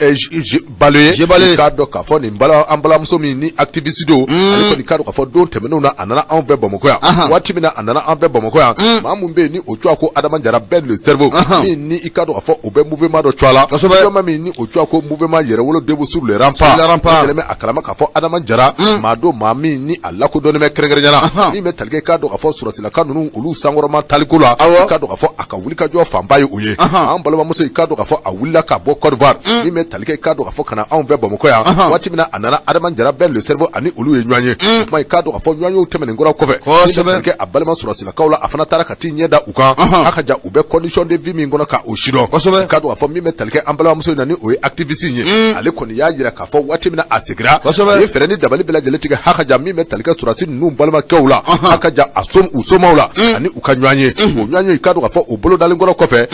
Gbalet ye, i k'a dɔn k'a fɔ nin an balimamuso min ni activiste don, ale kɔni k'a dɔn k'a fɔ don tɛmɛnenw na, a nana anw fɛ Bamakɔ yan. Waati min na a nana an fɛ Bamakɔ yan, maa min bɛ yen ni o tɔgɔ ko Adama Jara Ben le cerveau, min ni i k'a dɔn k'a fɔ o bɛ mouvement dɔ tɔgɔ la, mouvement min ni o tɔgɔ ko mouvement Yɛrɛwolo debout sur les remparts. Kɛlen bɛ a kalama k'a fɔ Adama Jara maa don, maa min ni a lakodɔnnen bɛ kɛrɛnkɛrɛnnenya la, min bɛ tali kɛ i k'a dɔn k'a fɔ sɔrɔdasilaka ninnu olu sankɔrɔma taliko la, i k'a dɔn k'a fɔ a ka wulikajɔ fanba ye o ye. An balimamuso, i k'a dɔn k'a fɔ a wulila ka bɔ Côte d'Ivoire, min bɛ tali kɛ i k'a dɔn k'a fɔ ka na anw fɛ Bamakɔ yan. Waati min na a nana, Adama Jara Ben le cerveau ani olu ye ɲɔgɔn ye. O tuma, i k'a dɔn k'a fɔ ɲɔgɔn yew tɛmɛnen kɔrɔ kɔfɛ, min bɛ tali kɛ a balima sɔrɔdasilakaw la, a fana taara ka t'i ɲɛ da u kan, a ka ja u bɛ condition de vie min kɔnɔ ka o sidɔn. I k'a dɔn k'a fɔ min bɛ tali kɛ an balimamuso in na, ni o ye activiste in ye, ale kɔni y'a jira k'a fɔ waati min na a seginna, a ye fɛɛrɛ ni dabali bɛɛ lajɛlen tigɛ, ha ka ja min bɛ tali kɛ sɔrɔdasi ninnu balimakɛw la, ha ka ja a u somaw la ani u ka ɲɔgɔn ye. O ɲɔgɔn ye, i k'a dɔn k'a fɔ o bolodalen kɔrɔ kɔfɛ,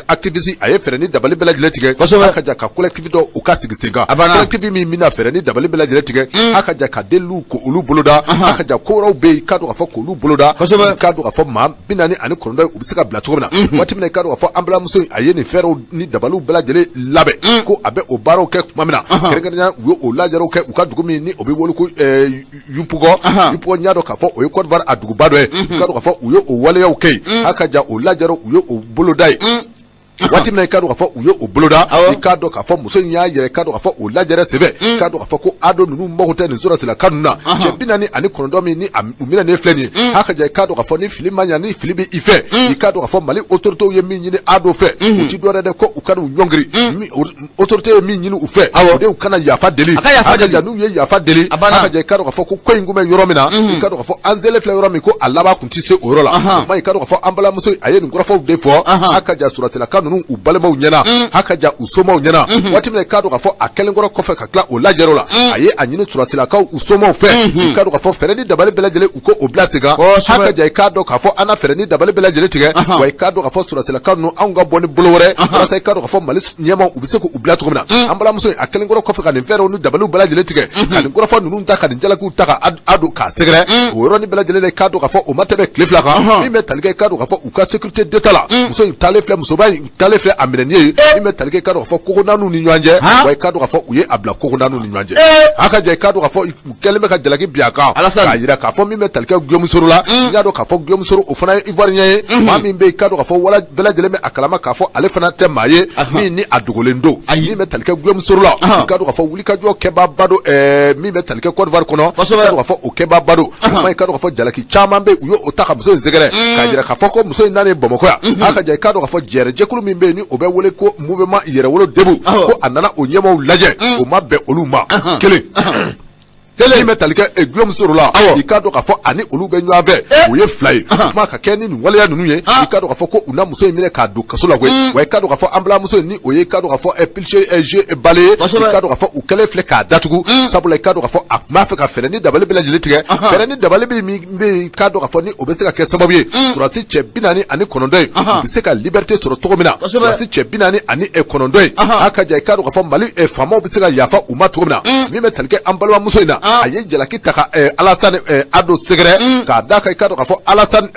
activiste a ye fɛɛrɛ ni dabali bɛɛ lajɛlen tigɛ, ha ka ja ka collectif dɔ u ka sigi sen kan, collectif min bɛna fɛɛrɛ ni dabali bɛɛ lajɛlen tigɛ, ha ka ja ka deliliw k'olu boloda, ha ka ja ko wɛrɛw bɛ yen, i k'a dɔn k'a fɔ k'olu boloda, i k'a dɔn k'a fɔ maa 49 u bɛ se ka bila cogo min na. Waati min na i k'a dɔn k'a fɔ an balimamuso in a ye nin fɛɛrɛw ni dabaliw bɛɛ lajɛlen labɛn ko a bɛ o baaraw kɛ tuma min na, kɛrɛnkɛrɛnnenya u ye o lajɛrew kɛ u ka dugu min ni o bɛ wele ko Yopougon. Yopougon, n y'a dɔn k'a fɔ o ye Côte d'Ivoire a duguba dɔ ye. I k'a dɔn k'a fɔ u ye o waleyaw kɛ yen, a ka ja o lajɛrew u ye o boloda yen. Waati min na i k'a dɔn k'a fɔ u ye o boloda, i k'a dɔn k'a fɔ muso in y'a yɛrɛ, i k'a dɔn k'a fɔ o lajɛrɛ senfɛ, i k'a dɔn k'a fɔ ko ado ninnu mago tɛ nin sɔrɔdasilaka ninnu na. Cɛ 49 min ni u minɛnen filɛ nin ye, a ka ja i k'a dɔn k'a fɔ ni fili ma ɲa, ni fili bɛ i fɛ, i k'a dɔn k'a fɔ Mali autorités ye min ɲini ado fɛ, u ti dɔwɛrɛ dɛ ko u ka n'u ɲɔngiri. Autorité ye min ɲini u fɛ, o de u kana yafa deli. A ka yafa deli. N'u ye yafa deli, A banna. a ka ja i k'a dɔn k'a fɔ ko ko in kun bɛ yɔrɔ min na, i k'a dɔn k'a fɔ an selen filɛ yɔrɔ min, ko a laban kun tɛ se o yɔrɔ la. O tuma, i k'a dɔn k'a fɔ an balimamuso a ye nin kɔrɔfɔw de fɔ, a ka ja sɔrɔdasilaka ninnu u balimaw ɲɛna, a ka ja u somaw ɲɛna. Waati min na i k'a dɔn k'a fɔ a kɛlen kɔrɔ kɔfɛ ka tila o lajɛrɛ la, a ye a ɲini sɔrɔdasilakaw u somaw fɛ, i k'a dɔn k'a fɔ fɛɛrɛ ni dabali bɛɛ lajɛlen u ko o bila sen kan. A ka ja i k'a dɔn k'a fɔ an na fɛɛrɛ ni dabali bɛɛ lajɛlen tigɛ, wa i k'a dɔn k'a fɔ sɔrɔdasilaka ninnu anw ka bɔ ni bolo wɛrɛ walasa i k'a dɔn k'a fɔ Mali ɲɛmaaw u bɛ se k'u bila cogo min na. An balimamuso in a kɛlen kɔrɔ kɔfɛ ka nin fɛɛrɛw ni dabaliw bɛɛ lajɛlen tigɛ, ka nin kɔrɔfɔ ninnu ta, ka nin jalakiw ta ka a don k'a sɛgɛrɛ, o yɔrɔnin bɛɛ lajɛlen la, i k'a dɔn k'a fɔ o ma tɛmɛ tile 2 kan, min bɛ tali kɛ i k'a dɔn k'a fɔ u ka sécurité d'État la, muso in taalen filɛ, musoba in taalen filɛ a minɛni ye, min bɛ tali kɛ i k'a dɔn k'a fɔ kogonaaniw ni ɲɔgɔn cɛ, wa i k'a dɔn k'a fɔ u ye a bila kogonaaniw ni ɲɔgɔn cɛ. A ka ja i k'a dɔn k'a fɔ u kɛlen bɛ ka jalaki bin a kan k'a jira k'a fɔ min bɛ tali kɛ Guillaume Soro la, n y'a dɔn k'a fɔ Guillaume Soro o fana ye Ivoirien ye, maa min bɛ yen i k'a dɔn k'a fɔ wala bɛɛ lajɛlen bɛ a kalama k'a fɔ ale fana tɛ maa ye min ni a dogolen don. Min bɛ tali kɛ Guillaume Soro la, i k'a dɔn k'a fɔ wulikajɔ kɛbaaba don, min bɛ tali kɛ Côte d'Ivoire kɔnɔ, i k'a dɔn k'a fɔ o kɛbaaba don. O tuma, i k'a dɔn k'a fɔ jalaki caman bɛ yen, u ye o ta ka muso in sɛgɛrɛ k'a jira k'a fɔ ko muso in nanen Bamakɔ yan, a ka ja i k'a dɔn k'a fɔ jɛrɛjɛkulu min bɛ yen ni o bɛ wele ko mouvement Yɛrɛwolo debout, ko a nana o ɲɛmaaw lajɛ, o ma bɛn olu ma. Kelen kelen min bɛ tali kɛ Guillaume Soro la, i k'a dɔn k'a fɔ ani olu bɛ ɲɔgɔn fɛ, o ye fila ye. O tuma ka kɛ ni nin waleya ninnu ye, i k'a dɔn k'a fɔ ko u na muso in minɛ k'a don kaso la koyi. Wa i k'a dɔn k'a fɔ an balimamuso in ni o ye i k'a dɔn k'a fɔ Pulchérie Gbalet ye, i k'a dɔn k'a fɔ u kɛlen filɛ k'a datugu, sabula i k'a dɔn k'a fɔ a tun b'a fɛ ka fɛɛrɛ ni dabali bɛɛ lajɛlen tigɛ, fɛɛrɛ ni dabali bɛ min bɛ yen, i k'a dɔn k'a fɔ ni o bɛ se ka kɛ sababu ye sɔrɔdasi cɛ 49 in u bɛ se ka liberté sɔrɔ cogo min na, sɔrɔdasi cɛ 49 in, a ka ja i k'a dɔn k'a fɔ Mali faamaw bɛ se ka yafa u ma cogo min na. Min bɛ tali kɛ an balimamuso in na, a ye jalaki ta ka Alassane Ado sɛgɛrɛ k'a d'a kan i k'a dɔn k'a fɔ Alassane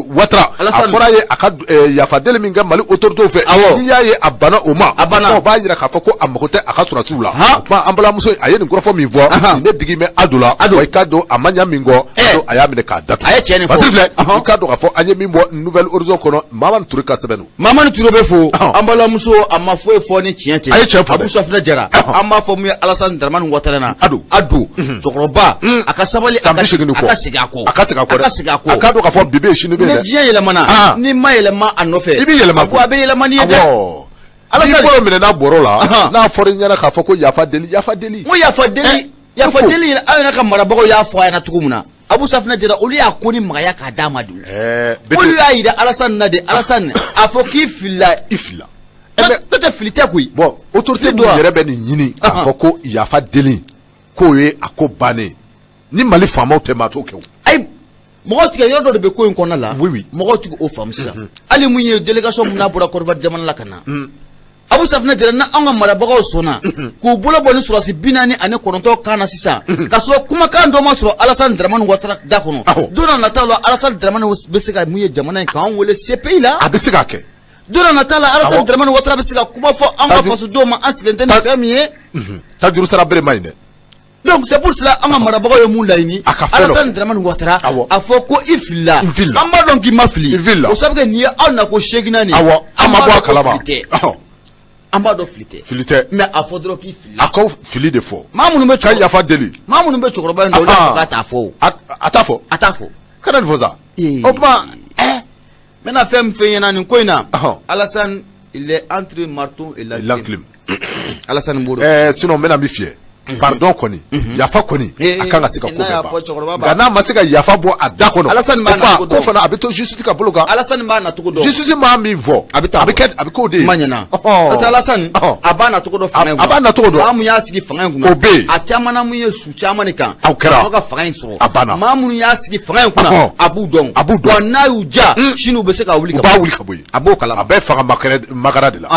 Ouattara a fɔra a ye a ka yafa deli min kɛ Mali autorités fɛ, n'i y'a ye a banna o ma, o b'a jira k'a fɔ ko a mago tɛ a ka sɔrɔdasiw la. O tuma an balimamuso a ye nin kɔrɔfɔ min fɔ, nin de digi bɛ Ado la, wa i k'a dɔn a ma ɲa min kɔ, a y'a minɛ k'a datugu. A ye tiɲɛ de fɔ. Basiri filɛ, i k'a dɔn k'a fɔ an ye min bɔ Nouvel Horizon kɔnɔ, Mamani Ture ka sɛbɛn don. Mamani Ture bɛ fo. An balimamuso a ma foyi fɔ ni tiɲɛ tɛ. A ye tiɲɛ fɔ dɛ. Abu Safinɛ Jara, an b'a fɔ mun ye Alassane Dramane Ouattara na. Ado. Ado cɛkɔrɔba, a ka sabali, San 80 kɔ. a ka segin a kɔ. A ka segin a kɔ dɛ. A ka segin a kɔ. A k'a dɔn k'a fɔ bi bɛ yen, sini bɛ yen Ni dɛ. diɲɛ yɛlɛmana, n'i ma yɛlɛma a nɔfɛ, I b'i yɛlɛma a ko a bɛ yɛlɛma n'i ye dɛ. Awɔ. Alassane. N'i bolo minɛna bɔrɔ la, n'a fɔra i ɲɛna k'a fɔ ko yafa deli, yafa deli. N ko yafa deli, yafa deli, aw yɛrɛ ka marabagaw y'a fɔ a ɲɛna cogo min na. Abu Safinɛ Jara, olu y'a ko ni magaya k'a d'a ma de. Olu y'a yira Alassane na de, Alassane a fɔ k'i filila. I filila. N'o tɛ fili tɛ koyi. Bon, autorité minnu yɛrɛ bɛ nin ɲini k'a fɔ ko yafa deli k'o ye a ko bannen. Ni Mali faamaw tɛ, maa t'o kɛ o. Ayi, mɔgɔ tigɛ yɔrɔ dɔ de bɛ ko in kɔnɔna la. Oui, oui. Mɔgɔw ti o faamu sisan. Hali mun ye délégation mun n'a bɔra Côte d'Ivoire jamana la ka na, Abu Safinɛ Jara, na anw ka marabagaw sɔnna k'u bolo bɔ ni sɔrɔdasi 49 kan na sisan, k'a sɔrɔ kumakan dɔ ma sɔrɔ Alassane Dramane Ouattara da kɔnɔ. Don dɔ nataw la, Alassane Dramane bɛ se ka mun ye jamana in k'anw wele CPI la. A bɛ se k'a kɛ. Don dɔ nataw la, Alassane Dramane Ouattara bɛ se ka kuma fɔ anw ka fasodenw ma, an sigilen tɛ ni fɛn min ye. Tajuru sara bere ma ɲi dɛ. Donc c'est pour cela, an ka marabagaw ye mun laɲini? A ka fɛn dɔ. Alassane Dramane Ouattara a fɔ ko i filila. N filila. An b'a dɔn k'i ma fili. I filila. O sababu kɛ nin ye aw na ko seeginna nin. Awɔ, an ma b'a bɔ a dɔn ko kalama. fili tɛ. An b'a dɔn fili tɛ. Fili tɛ. Mais a fɔ dɔrɔn k'i filila. A ka fili de fɔ. Maa minnu bɛ Ka yafa deli. Maa minnu bɛ cɛkɔrɔba in dɔn, olu y'a fɔ k'a t'a fɔ o. A t'a fɔ. A t'a fɔ. Kana nin fɔ sa. Ee. O tuma. N bɛna fɛn min f'e ɲɛna nin ko in na. Alassane, il est entre marteau et l'enclume. L'enclume. Alassane b'o dɔn. Sinon n bɛna min f'i ye, pardon kɔni, yafa kɔni, a kan ka se ka ko N'a y'a bɛɛ fɔ cɛkɔrɔba ban. b'a Nka n'a ma se ka yafa bɔ a da kɔnɔ, Alassane b'a o tuma, nacogo ko dɔn. fana a bɛ to justice ka bolo kan. Alassane b'a nacogo dɔn. Justice maa min fɔ, A bɛ taa a bɛ kɛ, a bɛ k'o de ye. Kuma ɲɛna. N'o tɛ, Alassane a b'a nacogo dɔn fanga in A b'a nacogo dɔn. Maa mun y'a sigi fanga in kunna, O bɛ yen. a caman na mun ye su caman de kan. Aw kɛra. Ka sɔrɔ ka fanga in sɔrɔ. A banna. Maa minnu y'a sigi fanga in kunna, a b'u dɔn. A b'u dɔn. Wa n'a y'u ja, sini u bɛ se ka wuli U ka b'a bɔ. wuli ka bɔ yen. A b'o kalama. A bɛ fanga makara de la.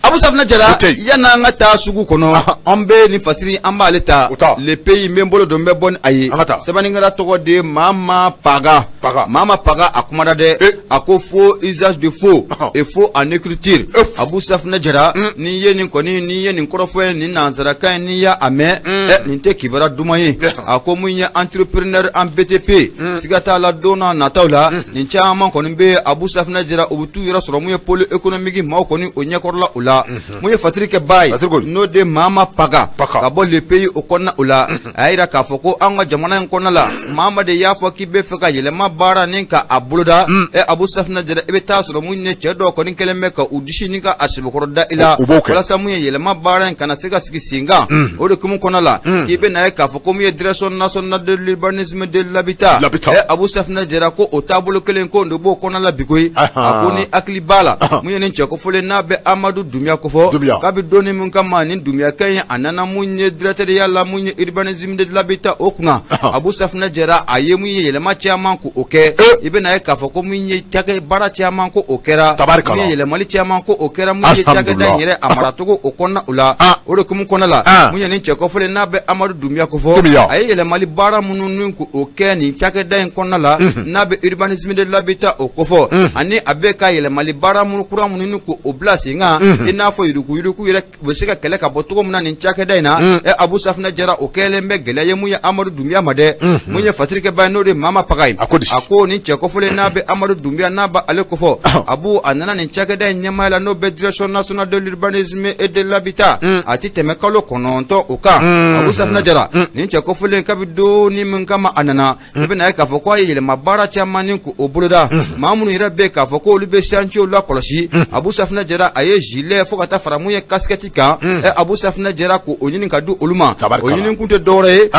Abu Safinɛ Jara, O tɛ yen. yan'an ka taa sugu kɔnɔ, an bɛ nin fasiri, an b'ale ta. O ta. Le Pays, n bɛ n bolo don, n bɛ bɔ ni a ye. An ka taa. Sɛbɛnnikɛla tɔgɔ de ye Mama Paga. Paga. Mama Paga, a kumana dɛ. A ko faux, usage de faux et faux en écriture. Abu Safinɛ Jara, n'i ye nin kɔni, n'i ye nin kɔrɔfɔ ye, nin nansarakan ye, n'i y'a mɛn, nin tɛ kibaruya duman ye. A ko mun ye entrepreneur en BTP, siga t'a la, don n'a nataw la, nin caman kɔni bɛ, Abu Safinɛ Jara, u bɛ t'u yɛrɛ sɔrɔ mun ye pôle économique maaw kɔni o ɲɛkɔrɔla o la. Mun ye fatiri kɛ baa ye, Fatiri ko di? n'o de Mama Paga Paga. ka bɔ Le Pays o kɔnɔna o la, a y'a jira k'a fɔ ko an ka jamana in kɔnɔna la, Mama de y'a fɔ k'i bɛ fɛ ka yɛlɛma baara ni ka a boloda, Abu Safinɛ Jara, i bɛ taa sɔrɔ mun ye cɛ dɔw kɔni kɛlen bɛ ka u disi ni ka a sɛbɛkɔrɔ da i la U b'o kɛ. walasa mun ye yɛlɛma baara in kana se ka sigi sen kan. O de kumu kɔnɔna la, k'i bɛ na ye k'a fɔ ko mun ye Direction nationale de l'urbanisme de l'habitat, L'habitat. Abu Safinɛ Jara, ko o taabolo kelen ko de b'o kɔnɔna la bi koyi. A ko ni hakili b'a la, mun ye nin cɛ kofɔlen n'a bɛ Amadu Dunbiya kofɔ, Dunbiya. k'a bɛ donni min kama nin Dunbiyakɛ in, a nana mun ye directeur ya la, mun ye urbanisme de l'habitat o kunna, Abu Safinɛ Jara, a ye mun ye yɛlɛma caman ko o kɛ. I bɛ na ye k'a fɔ ko mun ye cakɛ baara caman ko o kɛra, Tabarikala. mun ye yɛlɛmali caman ko o kɛra, mun ye cakɛda in yɛrɛ a maracogo o kɔnɔna o la. O de kumu kɔnɔna la, mun ye nin cɛ kofɔlen n'a bɛ Amadu Dunbiya kofɔ, Dunbiya. a ye yɛlɛmali baara minnu ni ko o kɛ nin cakɛda in kɔnɔna la, n'a bɛ urbanisme de l'habitat o kofɔ, ani a bɛ ka yɛlɛmali baara minnu kura minnu ni ko o bila sen kan, i n'a fɔ yuruguyurugu yɛrɛ u bɛ se ka kɛlɛ ka bɔ cogo min na nin cakɛda in na. Abu Safinɛ Jara, o kɛlen bɛ gɛlɛya ye mun ye Amadu Dunbiya ma dɛ. Mun ye fatirikɛba ye, n'o de ye Mama Paga ye, A ko di? A ko nin cɛ kofɔlen n'a bɛ Amadu Dunbiya, n'a bɛ ale kofɔ, Abu, a nana nin cakɛda in ɲɛmaaya la, n'o bɛ Direction nationale de l'urbanisme et de l'habitat, a ti tɛmɛ kalo 9 o kan. Abu Safinɛ Jara, nin cɛ kofɔlen, kabi donni min kama a nana, i bɛna ye k'a fɔ ko a ye yɛlɛma baara caman ni k'o boloda. Maa minnu yɛrɛ bɛ k'a fɔ ko olu bɛ chantier la kɔlɔsi, Abu Safinɛ Jara, a ye gilet fo ka taa fara mun ye casquette kan, Abu Safinɛ Jara, k'o ɲini ka di olu ma. Tabarikala. O ɲini kun tɛ dɔwɛrɛ ye,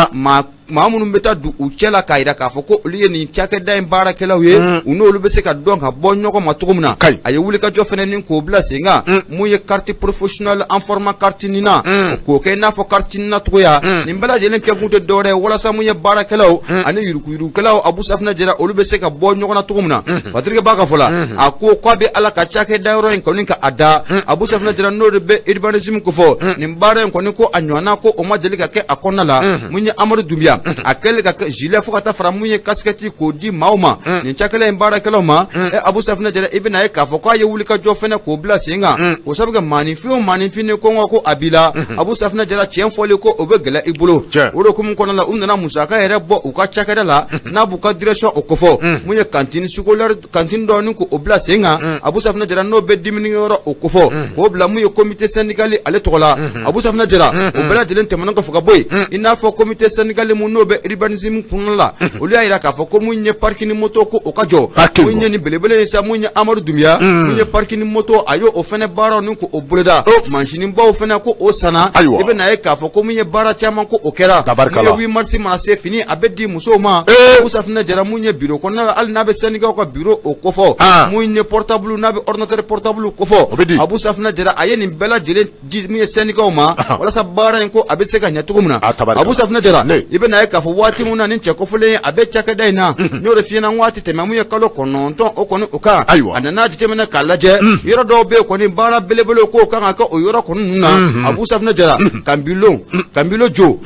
maa minnu bɛ taa don u cɛ la k'a jira k'a fɔ ko olu ye nin cakɛda in baarakɛlaw ye, u n'olu bɛ se ka dɔn ka bɔ ɲɔgɔn ma cogo min na. Kayi. A ye wulikajɔ fana ni k'o bila sen kan, mun ye carte professionnelle en format carte NINA, k'o kɛ i n'a fɔ carte NINA cogoya. Nin bɛɛ lajɛlen kɛkun tɛ dɔwɛrɛ ye walasa mun ye baarakɛlaw ani yuruguyurugukɛlaw, Abu Safinɛ Jara, olu bɛ se ka bɔ ɲɔgɔn na cogo min na. Fatirikɛ b'a ka fɔ la, a ko k'a bɛ Ala ka cakɛda yɔrɔ in kɔni ka a da, Abu Safinɛ Jara, n'o de bɛ urbanisme kofɔ, nin baara in kɔni ko a ɲɔgɔnna ko o ma deli ka kɛ a kɔnɔna la. Mun ye Amadu Dunbiya, a kɛlen ka kɛ gilet fo ka taa fara mun ye casquette k'o di maaw ma, nin cakɛla in baarakɛlaw ma, Abu Safinɛ Jara, i bɛna ye k'a fɔ k'a ye wulikajɔ fɛnɛ k'o bila sen kan. O sabu kɛ maaninfin o maaninfin ni kɔngɔ ko a b'i la, Abu Safinɛ Jara, tiɲɛ fɔli ko o bɛ gɛlɛya i bolo. O de hukumu kɔnɔna la, u nana musaka yɛrɛ bɔ u ka cakɛda la, n'a b'u ka direction o kofɔ, mun ye cantine scolaire, cantine dɔ ni k'o bila sen kan, Abu Safinɛ Jara, n'o bɛ dumunikɛyɔrɔ o kofɔ, k'o bila mun ye comité syndical ale tɔgɔ la. Abu Safinɛ Jara, o bɛɛ lajɛlen tɛmɛnen kɔfɛ ka bɔ yen, i n'a fɔ comité syndical mun n'o bɛ urbanisme kɔnɔna la, olu y'a jira k'a fɔ ko mun ye parking moto ko o ka jɔ. Parking. Mun ye nin belebele ye sa, mun ye Amadu Dunbiya, mun ye parking moto, a y'o fɛnɛ baaraw ni k'o boloda, mansininbaw fɛnɛ ko o sanna. I bɛna ye k'a fɔ ko mun ye baara caman ko o kɛra. Tabarikala. Mun ye 8 mars mana se, fini a bɛ di musow ma. Abu Safinɛ Jara, mun ye bureau kɔnɔna la, hali n'a bɛ syndicat ka bureau o kofɔ, mun ye portable, n'a bɛ ordinateur portable kofɔ, O bɛ di. Abu Safinɛ Jara, a ye nin bɛɛ lajɛlen di mun ye syndicat ma, walasa baara in ko a bɛ se ka ɲɛ cogo min na. Ah, tabarikala. Abu Safinɛ Jara, Ne. i bɛna bɛna ye k'a fɔ waati min na ni cɛ kofɔlen a bɛ cakɛda in na, n y'o de f'i ɲɛna, waati tɛmɛ mun ye kalo 9 o kɔni o kan. Ayiwa. A nana jateminɛ k'a lajɛ, yɔrɔ dɔw bɛ yen kɔni, baara belebele k'o kan ka kɛ o yɔrɔ kɔni ninnu na. Abu Safunɛ Jara, Kanbilo, Kanbilo jo,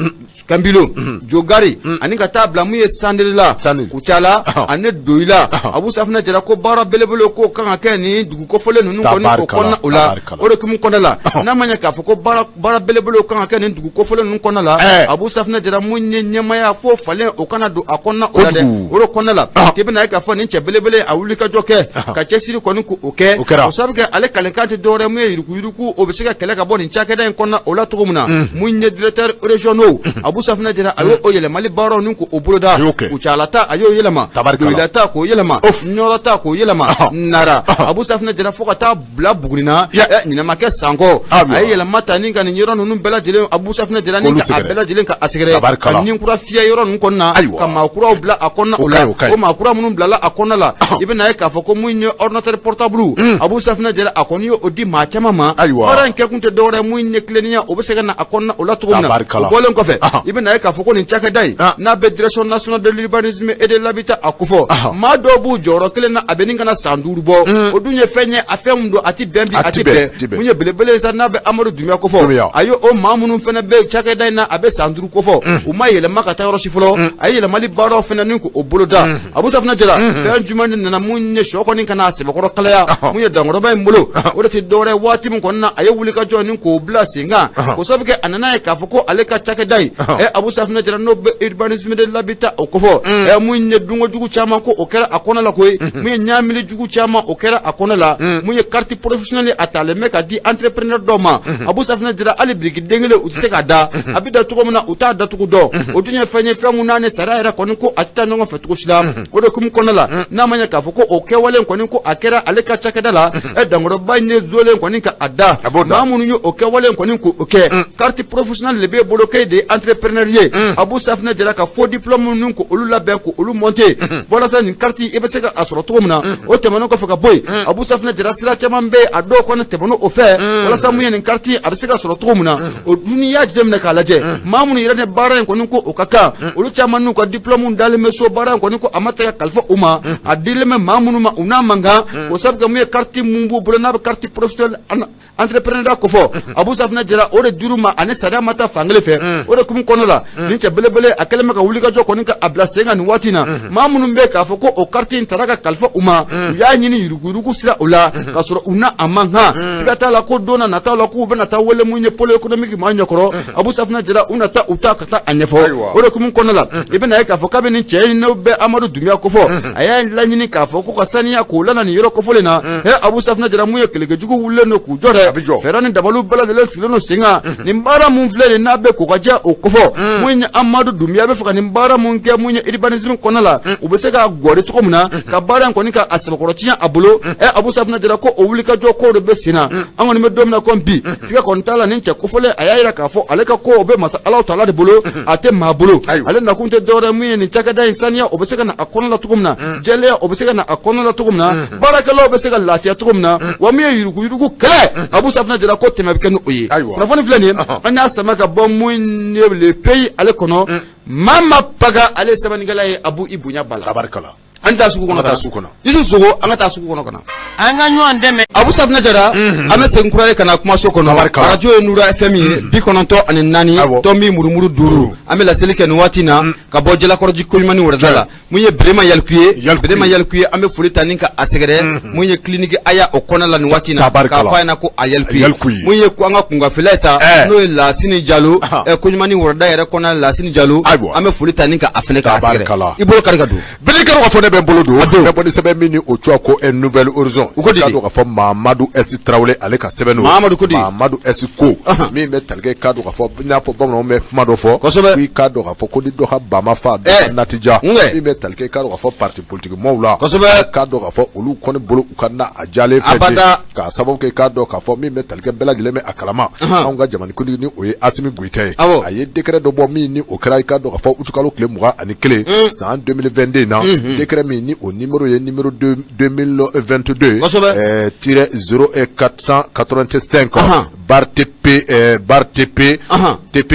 Kanbilo Jogari, ani ka taa bila mun ye Sandelila, Kucala ani Doyila. Abu Safunɛ Jara ko baara belebele k'o kan ka kɛ nin dugu kofɔlen ninnu kɔni o kɔnɔna o la. O de hukumu kɔnɔna la, n'a ma ɲɛ k'a fɔ ko baara belebele kan ka kɛ nin dugu kofɔlen ninnu kɔnɔna la, Abu Safunɛ Jara, mun ye ɲɛmaaya fo falen o kana don a kɔnɔna o la dɛ. O de kɔnɔna la, k'i bɛna ye k'a fɔ nin cɛ belebele a wuli ka jɔ kɛ ka cɛsiri kɔni k'o kɛ, o sabu kɛ ale kalekan tɛ dɔwɛrɛ mun ye yuruguyurugu o bɛ se ka kɛlɛ ka bɔ nin cakɛda in kɔnɔna o la cogo min na. Mun ye directeur régionaux, Abu Safunɛ Jara a y'o yɛlɛmali baaraw ni k'o boloda. Kucala ta a y'o yɛlɛma, Doyila ta k'o yɛlɛma, Ɲɔrɔ ta k'o yɛlɛma, Nara, Abu Safunɛ Jara, fo ka taa bila Buguni na, ɲinɛ ma kɛ san kɔ. A ye yɛlɛma ta ni ka nin yɔrɔ ninnu bɛɛ lajɛlen, Abu Safunɛ Jara, ni ka a bɛɛ lajɛlen ka a sɛgɛrɛ, ka ni kura fiyɛ yɔrɔ ninnu kɔnɔna, ka maa kuraw bila a kɔnɔna o la. O maa kura minnu bilala a kɔnɔna la, i bɛna ye k'a fɔ ko mun ye ordinateur portable, Abu Safunɛ Jara a kɔni ye o di maa caman ma. Baara in kɛkun tɛ dɔwɛrɛ mun ye tilennenya o bɛ se ka na a kɔnɔna o la cogo min na. O bɔlen kɔfɛ, i bɛna ye k'a fɔ ko nin cakɛda in n'a bɛ Direction nationale de l'urbanisme et de l'habitat a kofɔ, maa dɔw b'u jɔyɔrɔ kelen na, a bɛ nin ka na san 5 bɔ. O dun ye fɛn ye, a fɛn min don, a tɛ bɛn bi, a tɛ bɛn. Mun ye belebele ye sa, n'a bɛ Amadu Dunbiya kofɔ, a ye o maa minnu fana bɛ cakɛda in na, a bɛ san 5 kofɔ, u ma yɛlɛma ka taa yɔrɔ si fɔlɔ. A ye yɛlɛmali baaraw fana ni k'o boloda. Abu Safunɛ Jara, fɛn jumɛn de nana mun ye sɔ kɔni ka na a sɛbɛkɔrɔ kalaya mun ye dankɔrɔba in bolo? O de tɛ dɔwɛrɛ, waati min kɔni na a ye wulikajɔ ni k'o bila sen kan, o sabu kɛ a nana ye k'a fɔ ko ale ka cakɛda in, Abu Safunɛ Jara, n'o bɛ urbanisme de l'habitat o kofɔ, mun ye dunko jugu caman ko o kɛra a kɔnɔ la koyi, mun ye ɲaamili jugu caman o kɛra a kɔnɔ la, mun ye carte professionnelle a talen bɛ ka di entrepreneur dɔw ma. Abu Safunɛ Jara, hali biriki den kelen u tɛ se k'a da, a bɛ da cogo min na u t'a dacogo dɔn. O dun ye fɛn ye, fɛn mun n'a ni sariya yɛrɛ kɔni ko a tɛ taa ɲɔgɔn fɛ cogo si la. O de hukumu kɔnɔna la, n'a ma ɲɛ k'a fɔ ko o kɛwale kɔni ko a kɛra ale ka cakɛda la, dankɔrɔba in ye zolen kɔni ka a da maa minnu ye o kɛwale kɔni k'o kɛ. Carte professionnelle de b'e bolo k'e de ye entrepreneur ye, Abu Safunɛ Jara, ka faux diplôme ninnu k'olu labɛn k'olu monter walasa nin carte i bɛ se ka a sɔrɔ cogo min na. O tɛmɛnen kɔfɛ ka bɔ yen, Abu Safunɛ Jara, sira caman bɛ yen, a dɔw kɔni tɛmɛnen o fɛ walasa mun ye nin carte a bɛ se ka sɔrɔ cogo min na. O dun n'i y'a jateminɛ k'a lajɛ, maa minnu yɛrɛ ni baara in kɔni ko o ka kan, olu caman n'u ka diplôme dalen bɛ so, baara in kɔni ko a ma ta ka kalifa u ma, a dilen bɛ maa minnu ma, u n'a man kan. O sabu kɛ mun ye carte mun b'u bolo n'a bɛ carte professionnelle entrepreneuriat kofɔ, Abu Safunɛ Jara, o de dir'u ma ani sariya ma taa fankelen fɛ. O de hukumu kɔnɔ la, nin cɛ belebele a kɛlen bɛ ka wulikajɔ kɔni ka a bila sen kan nin waati in na. Maa minnu bɛ k'a fɔ ko o carte in tara ka kalifa u ma, u y'a ɲini yuruguyurugu sira o la k'a sɔrɔ u na a man kan. Siga t'a la ko don na nataw la k'u bɛna taa wele mun ye pôle économique maa ɲɛkɔrɔ, Abu Safunɛ Jara, u na taa u ta ka taa a ɲɛfɔ. O de hukumu kɔnɔ la, i bɛna ye k'a fɔ kabini cɛ in n'o bɛ Amadu Dunbiya kofɔ, a y'a laɲini k'a fɔ ko ka saniya k'o lana nin yɔrɔ kofɔlen na. Abu Safunɛ Jara, mun ye kɛlɛkɛjugu wulilen don k'u jɔ dɛ, fɛɛrɛ ni dabaliw bɛɛ lajɛlen sigilen don sen kan. Nin baara mun filɛ nin n'a bɛ ko ka jɛ o kofɔ, mun ye Amadu Dunbiya bɛ fɛ ka nin baara mun kɛ mun ye urbanisme kɔnɔna la, u bɛ se ka gɔri cogo min na ka baara in kɔni ka a sɛbɛkɔrɔ tiɲɛ a bolo. Abu Safunɛ Jara ko o wulikajɔ kow de bɛ sen na. An kɔni bɛ don min na komi bi, siga kɔni t'a la, nin cɛ kofɔlen a y'a jira k'a fɔ ale ka ko o bɛ masa Alahu taala de bolo, a tɛ maa bolo. Ale nakun tɛ dɔwɛrɛ mun ye nin cakɛda in saniya o bɛ se ka na a kɔnɔ la cogo min na, jɛlenya o bɛ se ka na a kɔnɔ la cogo min na, baarakɛlaw bɛ se ka lafiya cogo min na, wa min ye yuruguyurugu kɛlɛ, Abu Safunɛ Jara ko tɛmɛ bɛ kɛ ni o ye. Kunnafoni filɛ nin ye, an y'a sama ka bɔ mun ye Le Pays ale kɔnɔ. Mama Paga ale sɛbɛnnikɛla ye. Abu, i bonya b'a la. An taa sugu kɔnɔ, taa sugu kɔnɔ. Yusu Sogo, an ka taa sugu kɔnɔ ka na. An ka ɲɔgɔn dɛmɛ. Abu Safunɛ Jara, an bɛ segin kura ye ka na kumaso kɔnɔ. Arajo ye Nura FM ye, 94 tomi murumuru 5. An bɛ laseli kɛ nin waati na ka bɔ Jalakɔrɔji koɲumanni wɛrɛda la. Mun ye Birema Yaliku ye, Birema Yaliku ye, an bɛ foli ta ni ka a sɛgɛrɛ mun ye clinique Aya o kɔnɔ la nin waati na, k'a fɔ a ɲɛna ko a Yaliku ye. Mun ye ko an ka kungafila ye sa, n'o ye Lasini Jalo, koɲumanni wɛrɛda yɛrɛ kɔnɔ, Lasini Jalo, an bɛ foli ta ni ka a fana k'a sɛgɛrɛ. I bolo kari ka don. Bɛɛ k'a fɔ ne bɛ n bolo don bɛ bɔ ni sɛbɛn min ni o tɔgɔ ko Nouvel Horizon. U ko di? K'a dɔn k'a fɔ Mamadu S Tarawele ale ka sɛbɛn don. Mamadu ko di? Mamadu S ko min bɛ tali kɛ, k'a dɔn k'a fɔ i n'a fɔ bamananw bɛ kuma dɔ fɔ. Kosɛbɛ. K'i k'a dɔn k'a fɔ ko ni dɔ ka ba ma fa, dɔ ka na tɛ diya. Min bɛ tali kɛ, k'a dɔn k'a fɔ parti politique maaw la. Kosɛbɛ. K'a dɔn k'a fɔ olu kɔni bolo u ka na a diyalen fɛ. Abada. K'a sababu kɛ, k'a dɔn k'a fɔ min bɛ tali kɛ bɛɛ lajɛlen bɛ a kalama, anw ka jamanakuntigi ni o ye Asimi Goyita ye, a ye décret dɔ bɔ min ni o kɛra, i k'a dɔn k'a fɔ utikalo tile 21 san 2022 na, décret min ni o numéro ye numéro 2022 tiret 0485. Barre TP barre TP TP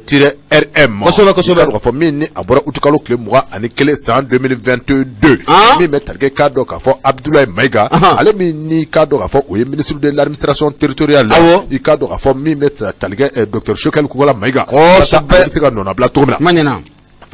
tiret RM kosɛbɛ kosɛbɛ k'a fɔ min ni a bɔra utikalo tile 21 san 2022 min bɛ tali kɛ k'a dɔn k'a fɔ Abdoulaye Maïga ale min ni k'a dɔn k'a fɔ o ye ministre de l'administration territoriale awɔ i k'a dɔn k'a fɔ min bɛ tali kɛ docteur Choguel Kokalla Maïga kosɛbɛ bɛ se ka nɔnabila cogo min na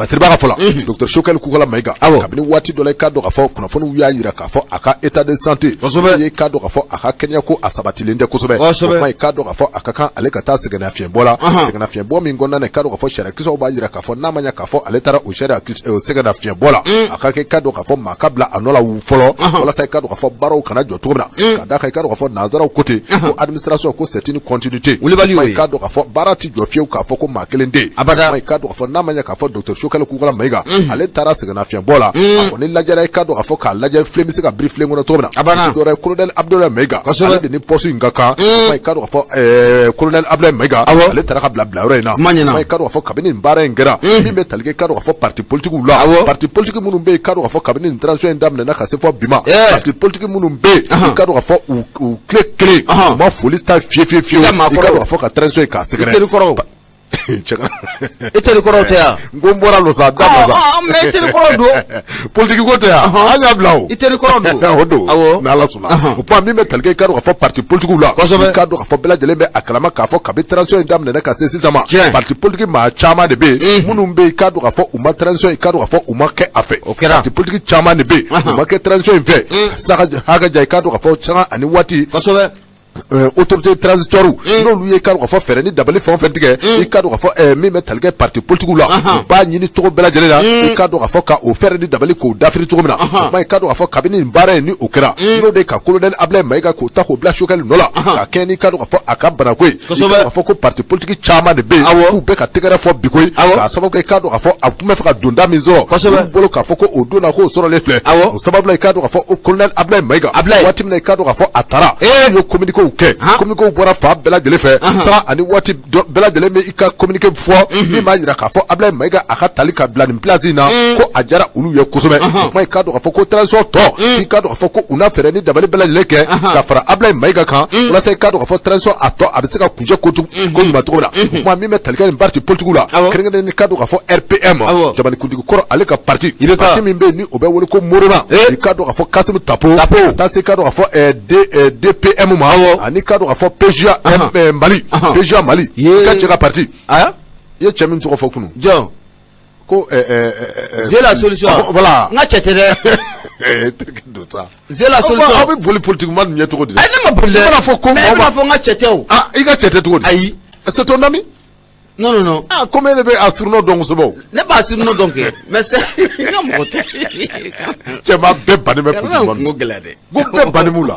Fasiriba ka fɔ la docteur Choguel Kokalla Maïga awɔ kabini waati dɔ la i k'a dɔn k'a fɔ kunnafoniw y'a jira k'a fɔ a ka état de santé kosɛbɛ i k'a dɔn k'a fɔ a ka kɛnɛya ko a sabatilen tɛ kosɛbɛ kosɛbɛ o tuma i k'a dɔn k'a fɔ a ka kan ale ka taa sɛgɛnnafiɲɛbɔ la sɛgɛnnafiɲɛbɔ min kɔnɔna na i k'a dɔn k'a fɔ sariyakisɛw b'a jira k'a fɔ n'a ma ɲɛ k'a fɔ ale taara o sariya sɛgɛnnafiɲɛbɔ la a ka kɛ i k'a dɔn k'a fɔ maa ka bila a nɔ la fɔlɔ walasa i k'a dɔn k'a fɔ baaraw kana jɔ cogo min na ka d'a kan i k'a dɔn k'a fɔ nanzaraw ko ten ko administration ko c'est une continuité wulibali i k'a dɔn k'a fɔ baara tɛ jɔ fiyewu k'a fɔ ko maa kelen tɛ yen abada i k'a dɔn k'a fɔ n'a ma ɲɛ k'a fɔ docteur Choguel Kokalla Maïga ale taara sɛgɛnnafiɲɛbɔ la a kɔni lajɛra i k'a dɔn k'a fɔ k'a lajɛ filen bɛ se ka biri filen kɔnɔ cogo min na a banna dɔwɛrɛ colonel Abdoulaye Maïga ale de ni poste in ka kan i k'a dɔn k'a fɔ colonel Abdoulaye Maïga ale taara ka bila bilayɔrɔ in na kuma ɲɛna i k'a dɔn k'a fɔ kabini nin baara in kɛra min bɛ tali kɛ i k'a dɔn k'a fɔ parti politikiw la parti politique minnu bɛ yen i k'a dɔn k'a fɔ kabini nin transition in daminɛna ka se fɔ bi ma parti politique minnu bɛ yen i k'a dɔn k'a fɔ u tile kelen u ma foli ta fiye fiye fiyewu i k'a dɔn k'a fɔ ka transition in k'a sɛgɛrɛ i teri kɔrɔw i teri kɔrɔw tɛ yan n ko n bɔra lo sa dabila sa mais i teri kɔrɔw don politiki ko tɛ yan an y'a bila o i teri kɔrɔ don o don awɔ n'Ala sɔnna o tuma min bɛ tali kɛ i k'a dɔn k'a fɔ parti politikiw la kosɛbɛ i k'a dɔn k'a fɔ bɛɛ lajɛlen bɛ a kalama k'a fɔ kabi transition in daminɛna ka se sisan ma parti politique maa caman de bɛ yen minnu bɛ yen i k'a dɔn k'a fɔ u ma transition i k'a dɔn k'a fɔ u ma kɛ a fɛ o kɛra parti politique caman de bɛ yen u ma kɛ transition in fɛ sanga hakaja i k'a dɔn k'a fɔ sanga ani waati kosɛbɛ autorité transitoire n'olu ye k'a dɔn k'a fɔ fɛɛrɛ ni dabali fɛn o fɛn tigɛ i k'a dɔn k'a fɔ min bɛ tali kɛ parti politique la u b'a ɲini cogo bɛɛ lajɛlen na i k'a dɔn k'a fɔ ka o fɛɛrɛ ni dabali k'o dafiri cogo min na o tuma i k'a dɔn k'a fɔ kabini nin baara in ni o kɛra n'o de ka colonel Abdoulaye Maïga k'o ta k'o bila Choguel nɔ la ka kɛɲɛ n'i k'a dɔn k'a fɔ a ka banako ye i k'a dɔn k'a fɔ ko parti politique caman de bɛ yen k'u bɛ ka tɛgɛrɛ fɔ bi koyi k'a sababu kɛ i k'a dɔn k'a fɔ a tun bɛ fɛ ka donda min sɔrɔ olu bolo k'a fɔ ko o donna k'o sɔrɔlen filɛ o sababu la i k'a dɔn k'a fɔ colonel Abdoulaye Maïga waati min na i k'a dɔn k'a fɔ a taara u ye communiquéw kɛ communiquéw bɔra fan bɛɛ lajɛlen fɛ sanga ani waati bɛɛ lajɛlen bɛ i ka communiqué fɔ min b'a jira k'a fɔ Abdoulaye Maïga a ka tali ka bila nin place in na ko a diyara olu ye kosɛbɛ o tuma i k'a dɔn k'a fɔ ko transition tɔ i k'a dɔn k'a fɔ ko u na fɛɛrɛ ni dabali bɛɛ lajɛlen kɛ ka fara Abdoulaye Maïga kan walasa i k'a dɔn k'a fɔ transition a tɔ a bɛ se ka kuncɛ ko ɲuman cogo min na o tuma min bɛ tali kɛ nin parti politique la kɛrɛnkɛrɛnnen i k'a dɔn k'a fɔ RPM jamanakuntigi kɔrɔ ale ka parti parti min bɛ yen ni o bɛ wele ko Morena i k'a dɔn k'a fɔ Kassim Tapo ka taa se i k'a dɔn k'a fɔ DPM ma ani k'a dɔn k'a fɔ PJA Mali PJA Mali i ka cɛ ka parti i ye cɛ min tɔgɔ fɔ kunun jɔn ko c'est la solution voilà n ka cɛ tɛ dɛ terikɛ don sa c'est la solution aw bɛ boli politique ma ninnu ɲɛ cogo di ayi ne ma boli dɛ i mana fɔ ko mais e bɛna fɔ n ka cɛ tɛ o ah i ka cɛ tɛ cogo di ayi c'est ton ami non non non ah comme e bɛ a surnom dɔn kosɛbɛ o ne b'a surnom dɔn kɛ mais c'est n ka mɔgɔ tɛ cɛ maa bɛɛ bannen bɛ politique ma kungo gɛlɛya dɛ ko bɛɛ bannen b'u la